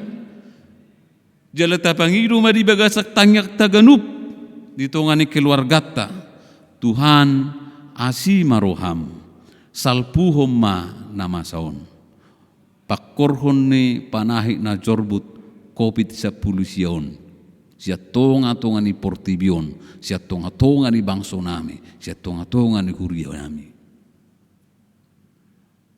Jala tapangido ma di bagasan tangiangta ganup di tonga ni keluarganta. Tuhan, asi ma roham, salpuhon ma na masa on. Pangkorhon ni panahit na jorbut covid sampulu sia on. Sian tonga-tonga ni portibi on, sian tonga-tonga ni bangso nami, sian tonga-tonga ni huria nami.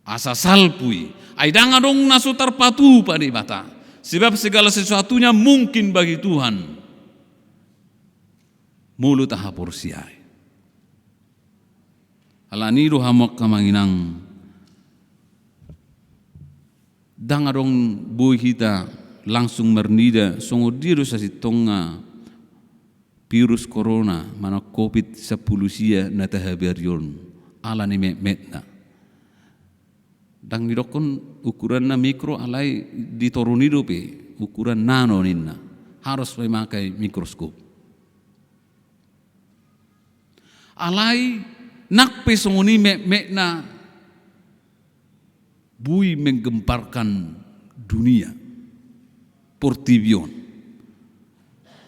Asa salpu i, ai ndang adong na so tarpatupa Debata. Sebab segala sesuatunya mungkin bagi Tuhan. Molo tahaporseai. Alani do hamu angka amang inang, ndang adong boi hita langsung marnida songon dia do sasintongna virus corona manang covid sampulu sia na tahabari on, ala ni metmetna. Ndang didokkon ukuranna mikro, alai di toru i dope ukuran nano ninna. Harus memakai mikroskop. Alai nang pe songon i metmetna, boi menggemparkan dunia, portibi on.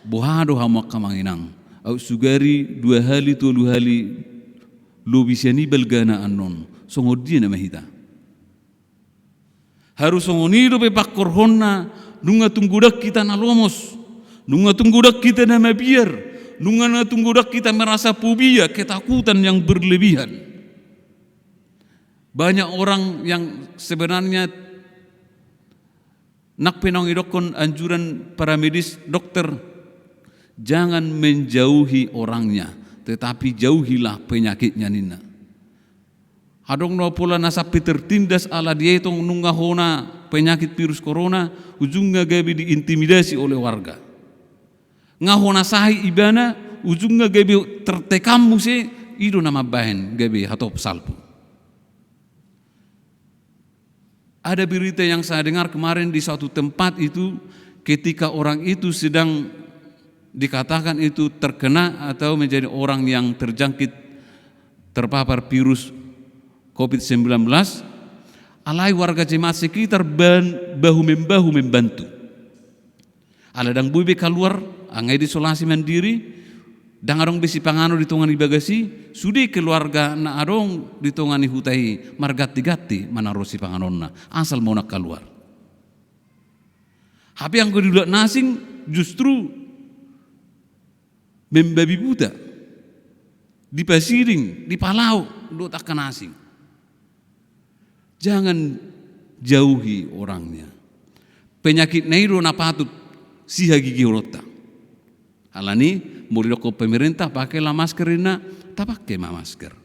Boha do hamu angka amang inang, aut sugari dua hali, tolu hali lobi sian i balgana annon, songon dia nama hita? Haru songon i dope pangkorhonna, nunga tung godang hita na lomos, nunga tung godang hita na mabiar, nunga na tung godang hita merasa fobia, ketakutan yang berlebihan. Banyak orang yang sebenarnya, nang pe naung didokkon anjuran para medis, dokter, jangan menjauhi orangnya, tetapi jauhilah penyakitnya ninna. Adong do pola na sampe tertindas ala dietong nunga hona penyakit virus corona, ujungna gabe diintimidasi oleh warga. Nga hona sahit ibana, ujungna gabe tertekan muse, i do na mambahen gabe hatop salpu. Ada berita yang saya dengar kemarin di satu tempat itu, ketika orang itu sedang dikatakan itu terkena atau menjadi orang yang terjangkit, terpapar virus covid sembilan belas, alai warga jemaat sekitar ban-, bahu-membahu membantu. Ala ndang boi be kaluar, nga i diisolasi mandiri, ndang adong be sipanganon di tonga ni bagas i, sude keluarga na adong di tonga ni huta i marganti-ganti manang ro sipanganonna, asal ma unang kaluar. Hape anggo di ulaon na asing, justru membabi buta, dipasiding, dipalaok dohot angka na asing. Jangan jauhi orangnya. Penyakitna i do na patut sihagigihononta. Alani, molo didokkon pemerintah, pakailah masker ninna, tapake ma masker.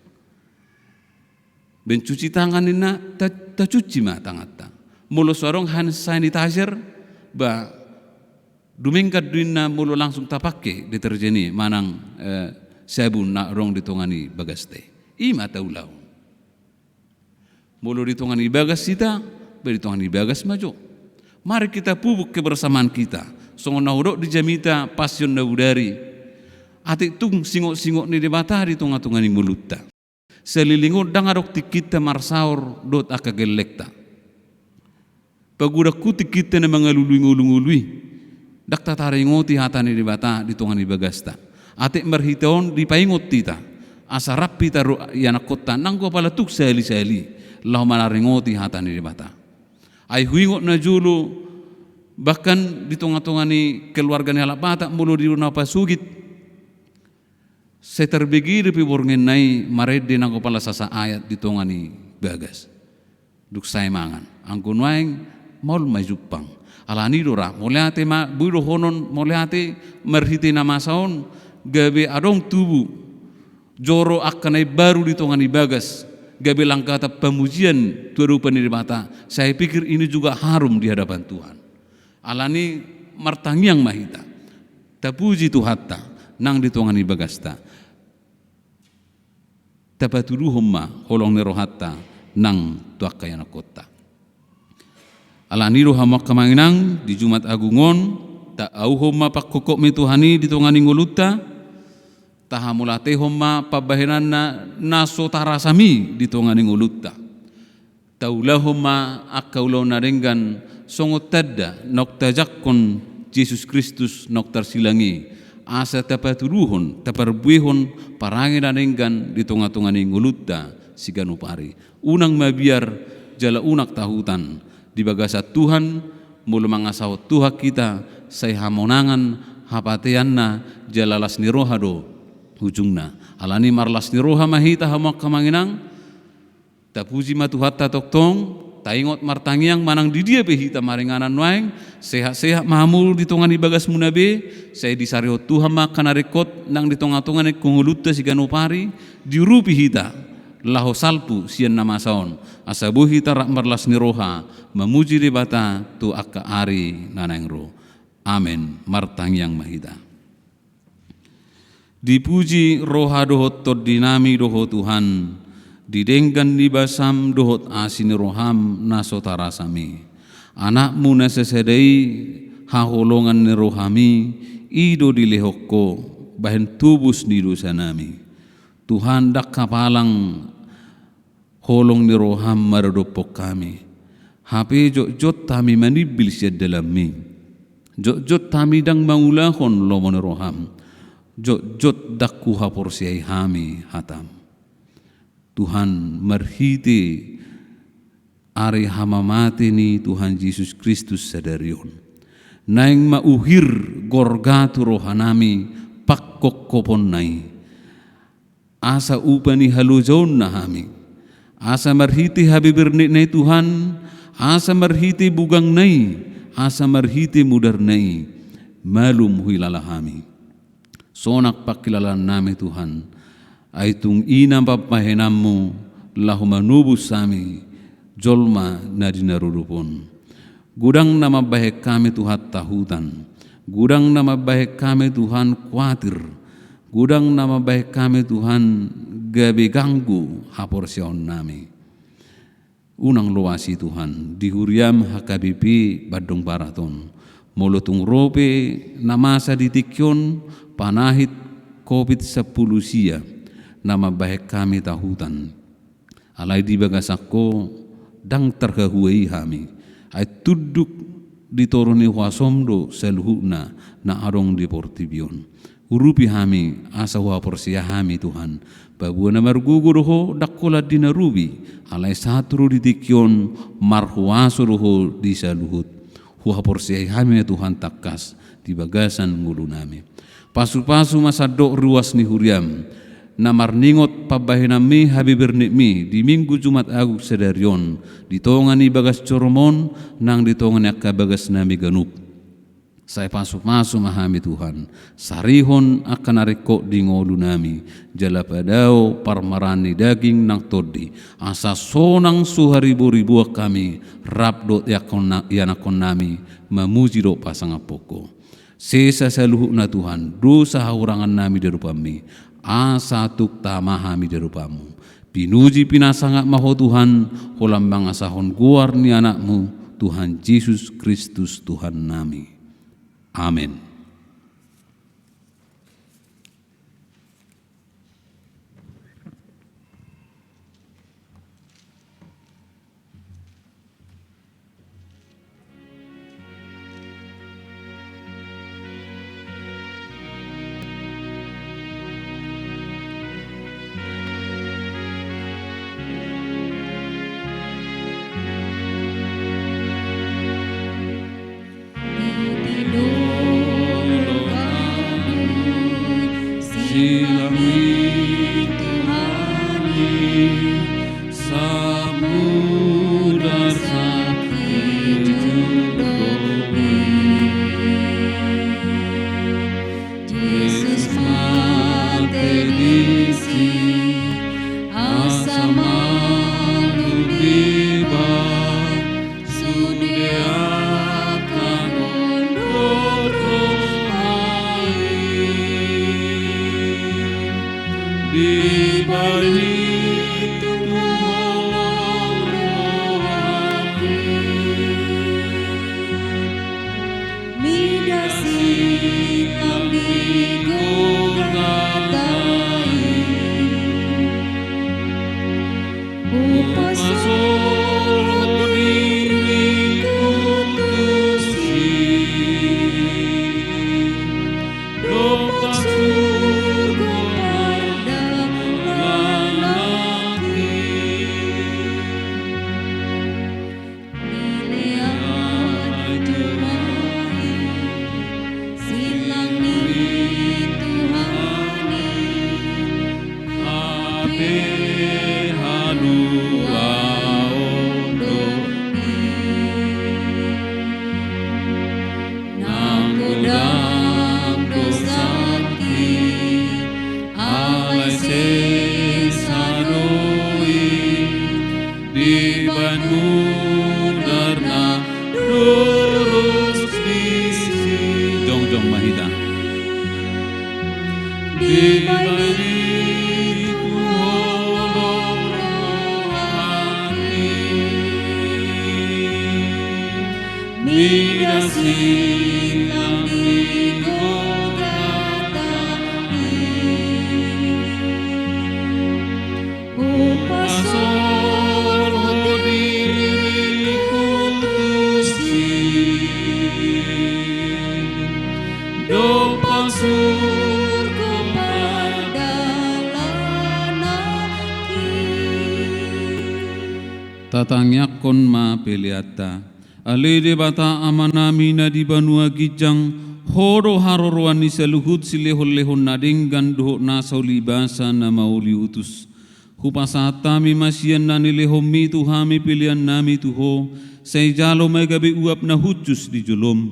Mencuci tangan ninna, ta-, tacuci ma tanganta. Molo so adong hand sanitizer, ba, dumenggan do ninna molo langsung tapake deterjen i manang, eh, sabun na adong di tonga ni bagasta i. I ma taulahon. Molo di tonga ni bagas hita, ba di tonga ni bagas ma jo. Mari kita pupuk kebersamaan kita. Songon na hudok di jamita Pasion na bodari. Atik tung singot-singot ni Debata di tonga-tonga ni ngolunta. Saleleng on ndang adong tingkinta marsaor dohot angka gellengta. Pagodangku tingkinta na mangalului ngolungolu i, ndang tataringoti hata ni Debata di tonga ni bagasta. Atik marhite on dipaingot hita, asa rap hita ro-, ianakhonta nanggo apala tung sahali-sahali, laho manaringoti hata ni Debata. Ai huingot na jolo, bahkan di tonga-tonga ni keluarga ni halak Batak molo di na pasogit, sai tarbege dope borngenna i marende nanggo apala sasa ayat di tonga ni bagas. Dung sae mangan. Anggo nuaeng maol ma i jumpang. Alani do ra, mauliate ma, boi dohonon mauliate marhite na masa on, gabe adong tubu joro angka na imbaru di tonga ni bagas, gabe langgatan pamujian tu adopan ni Debata, saya pikir ini juga harum di hadapan Tuhan. Alani martangiang ma hita. Tapuji Tuhanta, nang di tonga ni bagasta. Tapatuduhon ma holong ni rohanta nang tu angka ianakhonta. Alani do hamu angka amang inang, di Jumat Agung on, taauhon ma pangkophop ni Tuhan i di tonga ni ngolunta, tahamauliatehon ma pambahenanna na so tarasam i di tonga ni ngolunta. Taulahon ma angka ulaon na denggan songon tanda naung tajangkon Jesus Kristus naung tarsilang i, asa tapatuduhon, taparbuehon parange na denggan di tonga-tonga ni ngolunta siganup ari. Unang mabiar jala unang tahutan, di bagasan Tuhan, molo mangasahon Tuhan hita, sai hamonangan, hapateanna, jala las ni roha do ujungna. Alani marlas ni roha ma hita hamu angka amang inang, tapuji ma Tuhanta tongtong, taingot martangiang manang di dia pe hita maringanan nuaeng, sehat-sehat ma hamu di tonga ni bagasmuna be, sai disarihon Tuhan ma angka na ringkot nang di tonga-tonga ni ngolunta siganup ari, diurupi hita laho salpu sian na masa on, asa boi hita rap marlas ni roha mamuji Debata tu angka ari na naeng ro. Amen. Martangiang ma hita. Dipuji roha dohot tondinami do Ho Tuhan, di denggan ni basam dohot asi ni roham na so tarasam i. Anakmu na sasada i, haholongan ni rohami, i do dilehon Ho bahen tobus ni dosanami. Tuhan, ndang hapalang holong ni roham maradophon hami. Hape jotjot hami manimbil sian dalanmi. Jotjot hami ndang mangulahon lomo ni roham. Jotjot ndang huhaporseai hami hatam. Tuhan, marhite ari hamamate ni Tuhan Jesus Kristus sadari on, naeng ma uhir gorga tu rohanami pangkopkoponna i. Asa upa ni halojaonna hami. Asa marhite habebernitna i Tuhan, asa marhite bugangna i, asa marhite mudarna i, malum huhilala hami. Sonang pangkilalaannami Tuhan, ai tung i nama pambahenanmu laho manobus hami jolma na di na rorop on. Godang na mambahen hami Tuhan tahutan. Godang na mambahen hami Tuhan kuatir. Godang na mambahen hami Tuhan gabe ganggu haporseaonnami. Unang loas i Tuhan, di huriam H K B P Bandung Barat on. Molo tung ro pe na masa di tingki on panahit covid sampulu sia na mambahen hami tahutan. Alai di bagasan Ho ndang tarhahua i hami. Ai tunduk di toru ni huasom do saluhutna na adong di portibi on. Urupi hami asa huhaporseai hami Tuhan. Paboa na margogo do Ho ndang holan di na robi. Alai sahat ro di tingki on marhuaso do Ho di saluhut. Huhaporseai hami ma Tuhan tangkas di bagasan ngolunami. Pasupasu ma sandok ruas ni huriam na marningot pambahenanmi habebernitmi di Minggu Jumat Agung sadari on, di tonga ni bagas jorom on nang di tonga ni angka bagasnami ganup. Sai pasupasu ma hami Tuhan, sarihon angka na ringkot di ngolunami, jala padao parmaraan ni daging nang tondi, asa sonang so hariboriboan hami rap dohot ianakhon-, ianakhonnami mamuji dohot pasangaphon Ho. Sesa saluhutna Tuhan, dosa hahurangannami di adopanmi, asa tung tama hami di adopanmu. Pinuji pinasangap ma Ho Tuhan, holan mangasahon goar ni Anakmu, Tuhan Jesus Kristus Tuhannami. Amen. Silang ni Tuhan i, samudar sangkit jumolo i. Jesus mate disi, asa malum dibahen, sude angka na hundul roha i. Dibahen i tung holong rohangki. Mida silang ni Golgota i. Hupasohot diringku tusi, dompak surgo pardalananki. Dilean Tuhan i, silang ni Tuhan i, hape haluaon do i. Nang godang dosangki, alai sesa do i, dibahen mudar na durus disi. Jongjong ma hita. Dibahen i tung holong rohangki. Mida silang ni Golgota i. Hupasohot diringku tusi, dompak surgo pardalananki. Tatangiangkon ma peleanta. Ale Debata Amanami na di banua ginjang, Ho do haroroan ni saluhut silehonlehon na denggan dohot nasa ulibasa na mauliutus. Hupasahat hami ma sian na nilehonmi tu hami peleannami tu Ho, sai jalo ma gabe uap na hushus di jolom.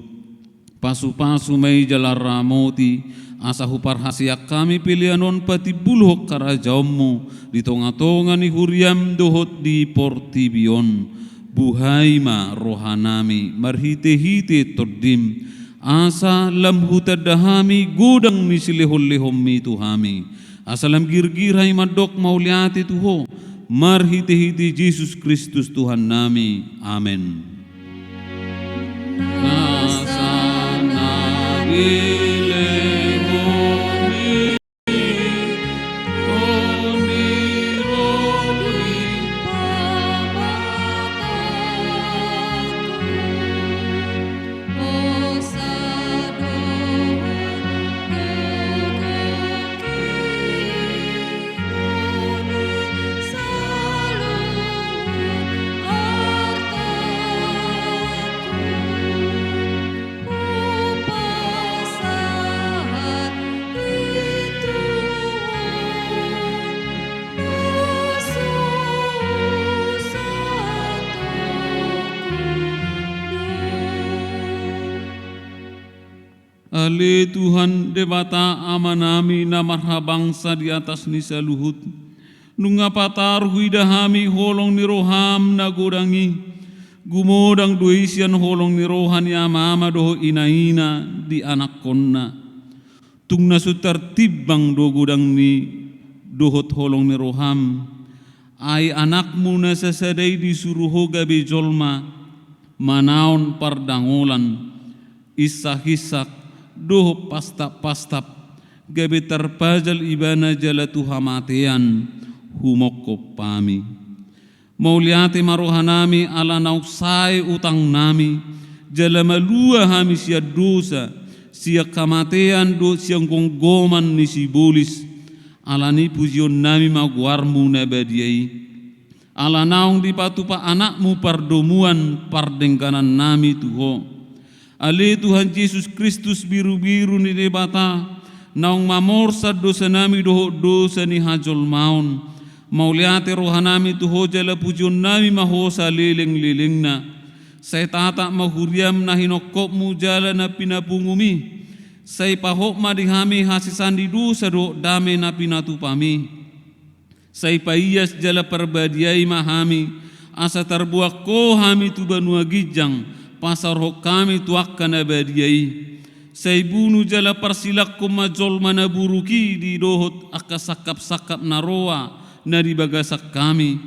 Pasupasu ma i jala ramoti, asa huparhaseang hami pelean on patimbulhon harajaonmu di tongatonga ni huriam dohot di portibi on. Buhai ma rohanami marhitehite Tondim, asa lam hutanda hami godang ni silehonlehonmi tu hami, asa lam girgir hami mandok mauliate tu Ho, marhitehite Jesus Kristus Tuhannami. Amen. Nasa na dilehonmi on i ro di pamatangku. Hosa dohot gogo i. Ale Tuhan Debata Amanami na marhabangsa di atas ni saluhut, nunga patar huida hami holong ni roham na godang i. Gumodang do i sian holong ni roha ni amama dohot inaina di anakkonna. Tung na so tartimbang do godang ni dohot holong ni roham. Ai anakmu na sasada i disuru Ho gabe jolma, manaon pardangolan, insakinsak dohot pastappastap, gabe tarpajal ibana jala tu hamatean humongkop hami. Mauliate ma rohanami ala naung sae utangnami, jala malua hami sian dosa, sian hamatean dohot sian gomgoman ni sibolis. Alani i pujionnami ma goarmu na badia i. Ala naung dipatupa anakmu pardomuan pardengganannami tu Ho. Ale Tuhan Jesus Kristus, birubiru ni Debata, Naung mamorsan dosanami dohot dosa ni hajolmaon, mauliate rohanami tu Ho jala pujionnami ma Ho salelenglelengna. Sai tatap ma huriaM na hinophopMu jala na pinapungumI. Sai pahot ma di hami hasesaan ni dosa dohot dame na pinatupamI. Sai paias jala parbadiai ma hami, asa tarboan Ho hami tu banua ginjang, pasaorhon hami tu angka na badia i. Sai bunu jala parsilangkon ma jolma na buruk i di dohot angka sangkapsangkap na roa na di bagasan hami,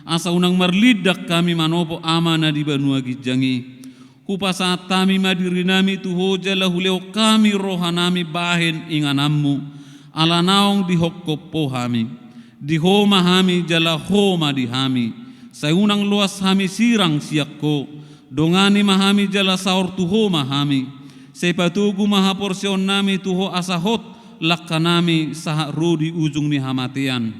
asa unang marlindang hami manopot Ama na di banua ginjang i. Hupasahat hami ma dirinami tu Ho jala hulehon hami rohanami bahen ingananMu, ala naung dihophop Ho hami. Di Ho ma hami jala Ho ma di hami. Sai unang loas hami sirang sian Ho. Dongani ma hami jala saor tu Ho ma hami. Sai patogu ma haporseaonnami tu Ho asa hot langkanami sahat ro di ujung ni hamatean.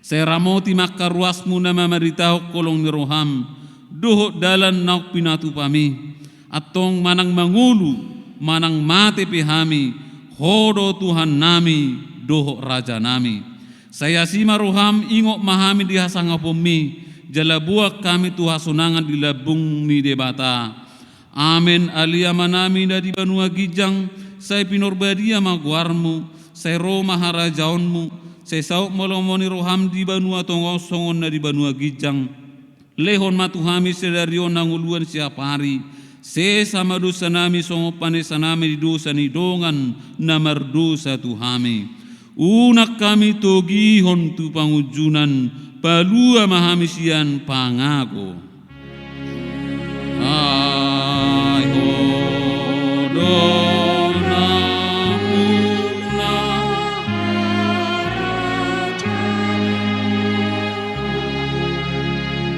Sai ramoti ma angka ruasMu na mamaritahon holong ni rohaM, dohot dalan naung pinatupamI. Antong manang mangolu, manang mate pe hami, Ho do Tuhannami, dohot Rajanami. Sai asi ma rohaM, ingot ma hami di hasangaponMi, jala boan hami tu hasonangan di lambung ni Debata. Amen. Ale Amanami na di banua ginjang, sai pinarbadia ma goarMu, sai ro ma harajaonMu, sai saut ma lomo ni rohaM di banua tonga on songon na di banua ginjang. Lehon ma tu hami sadari on hangoluan siap ari, sesa ma dosanami songon panesanami di dosa ni dongan na mardosa tu hami. Unang hami togihon tu pangunjunan, palua ma hami sian pangago. Ai Ho do nampuna harajaon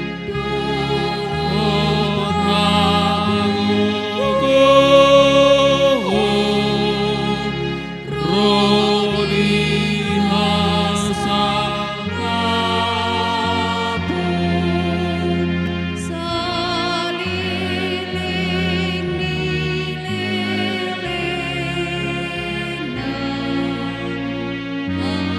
dohot hagogoon ro di hasangapon saleleng ni lelengna. Amen.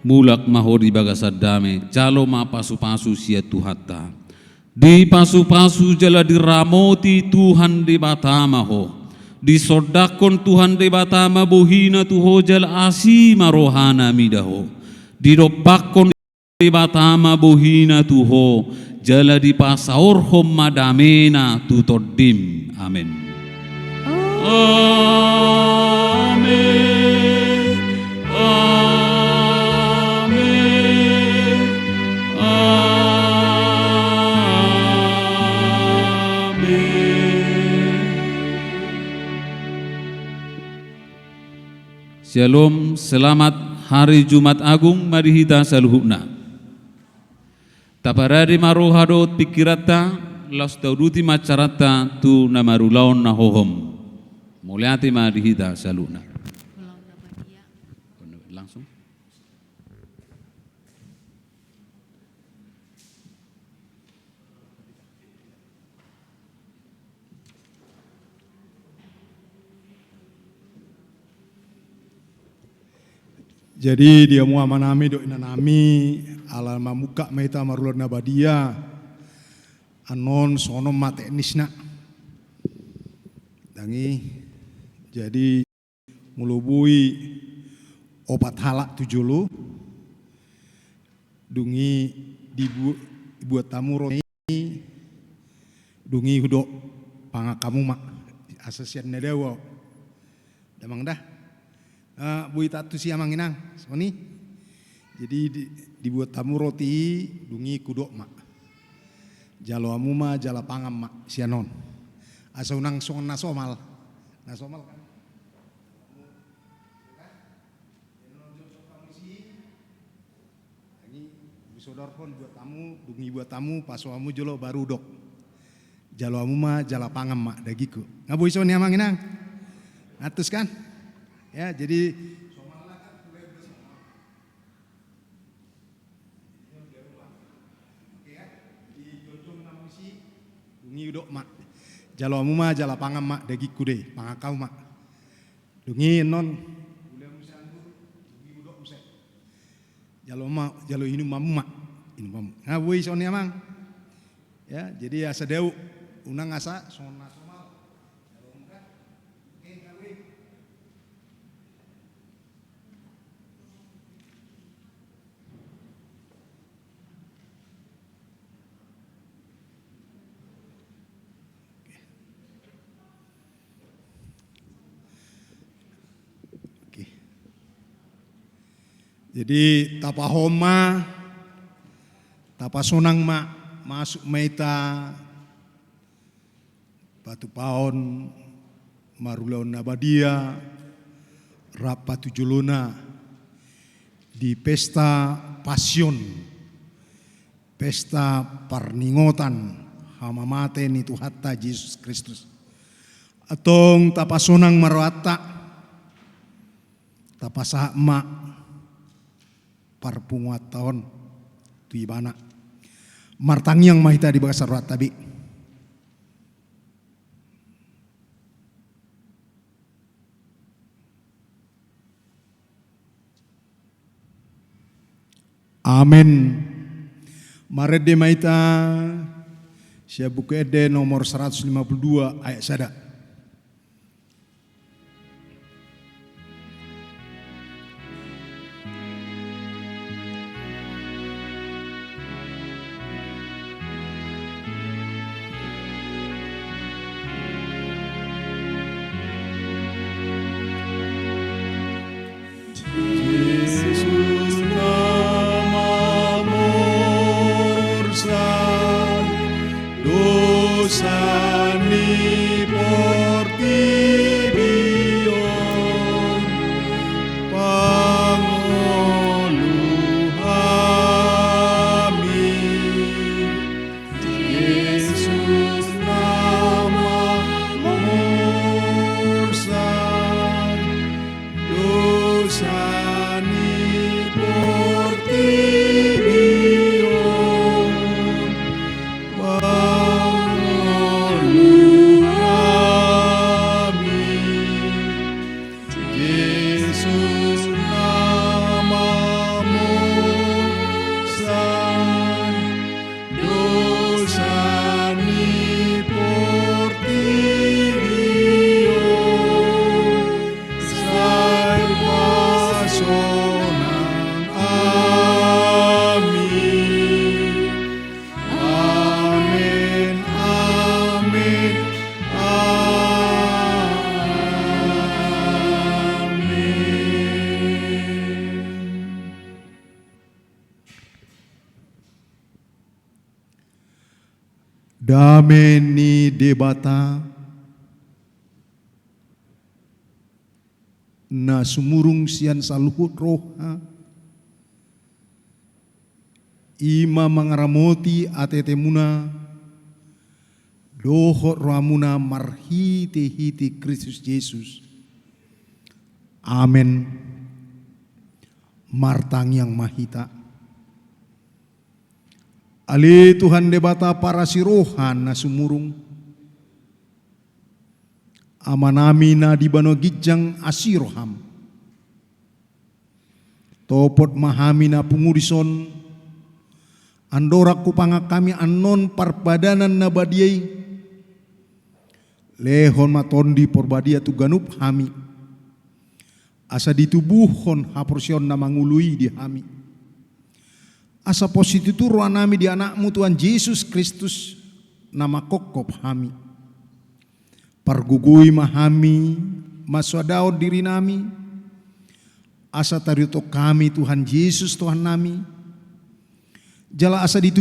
Mulak ma ho di bagasan dame, jalo ma pasupasu sian Tuhanta. Dipasupasu jala diramoti Tuhan Debata ma ho. Disondangkon Tuhan Debata ma bohina tu ho jala asi ma rohana mida ho. Didompakkon Debata ma bohina tu ho jala dipasaorhon ma damena tu tondim. Amen. Amen. Amen. Amen. Syalom, selamat hari Jumat Agung ma di hita saluhutna. Taparade ma roha dohot pingkiranta, laos tauduti ma caranta tu na marulaon na hohom. Mauliate ma di hita saluhutna. Langsung. Jadi di hamu amanami dohot inanami, ala mamungka ma hita marulaon na badia, annon songon on ma teknisna. Dang i, jadi molo boi opat halak tu jolo, dung i dibu-, dibuat hamu roti, dung i hudok pangan hamu ma, asa sian na dao. Damang da. Eh, boi taantusi amang inang, songon i. Jadi di-, dibuat hamu roti i, dung i hudok ma. Jalo hamu ma, jala pangan ma, sian on. Asa unang songon na somal. Na somal kan? Dung i husodorhon buat hamu, dung i buat hamu, paso hamu jolo baru hudok. Jalo hamu ma, jala pangan ma dagingku. Nga boi songon i amang inang? Antus kan? Ya, jadi Oke ya, jadi jongjong ma tusi, dung i hudok ma. Jalo hamu ma jala pangan ma dagingku de, pangan hamu ma. Dung i annon, jalo ma, jalo inum hamu ma, inum hamu. Nga boi songon i amang. Ya, jadi asa dao, unang asa songon na somal. Oke. Jadi tapahoma, tapasonang ma, masuk ma hita patupaon marulaon na badia rap patujolona di pesta Pasion, pesta parningotan hamamate ni Tuhanta Jesus Kristus. Antong tapasonang ma rohanta, tapasahat ma parpunguanta on tu Ibana. Martangiang ma hita di bagasan rohanta be. Amen. Marende ma hita sian Buku Ende nomor seratus lima puluh dua ayat sada. Jesus na mamursan dosa ni portibi on, pangolu hami. Jesus na mamursan dosa ni portibi on, pangolu hami. Jesus na mamursan dosa ni portibi on, sai pasonang hami. Amen, amen, amen. Dame ni Debata na sumurung sian saluhut roha, i ma mangaramoti ateatemuna dohot rohamuna marhitehite Kristus Jesus. Amen. Martangiang ma hita. Ale Tuhan Debata parasi roha na sumurung, Amanami na di banua ginjang, asi roham. Topot ma hami na pungu dison, andorang hupangan hami annon parpadanan na badia i. Lehon ma Tondi Porbadia tu ganup hami, asa ditubuhon haporseaon na mangolu i di hami. Asa pos situtu rohanami di Anakmu Tuhan Jesus Kristus, na manghophop hami. Pargogoi ma hami mansoadahon dirinami, asa taridothon hami Tuhan Jesus Tuhannami, jala asa ditu-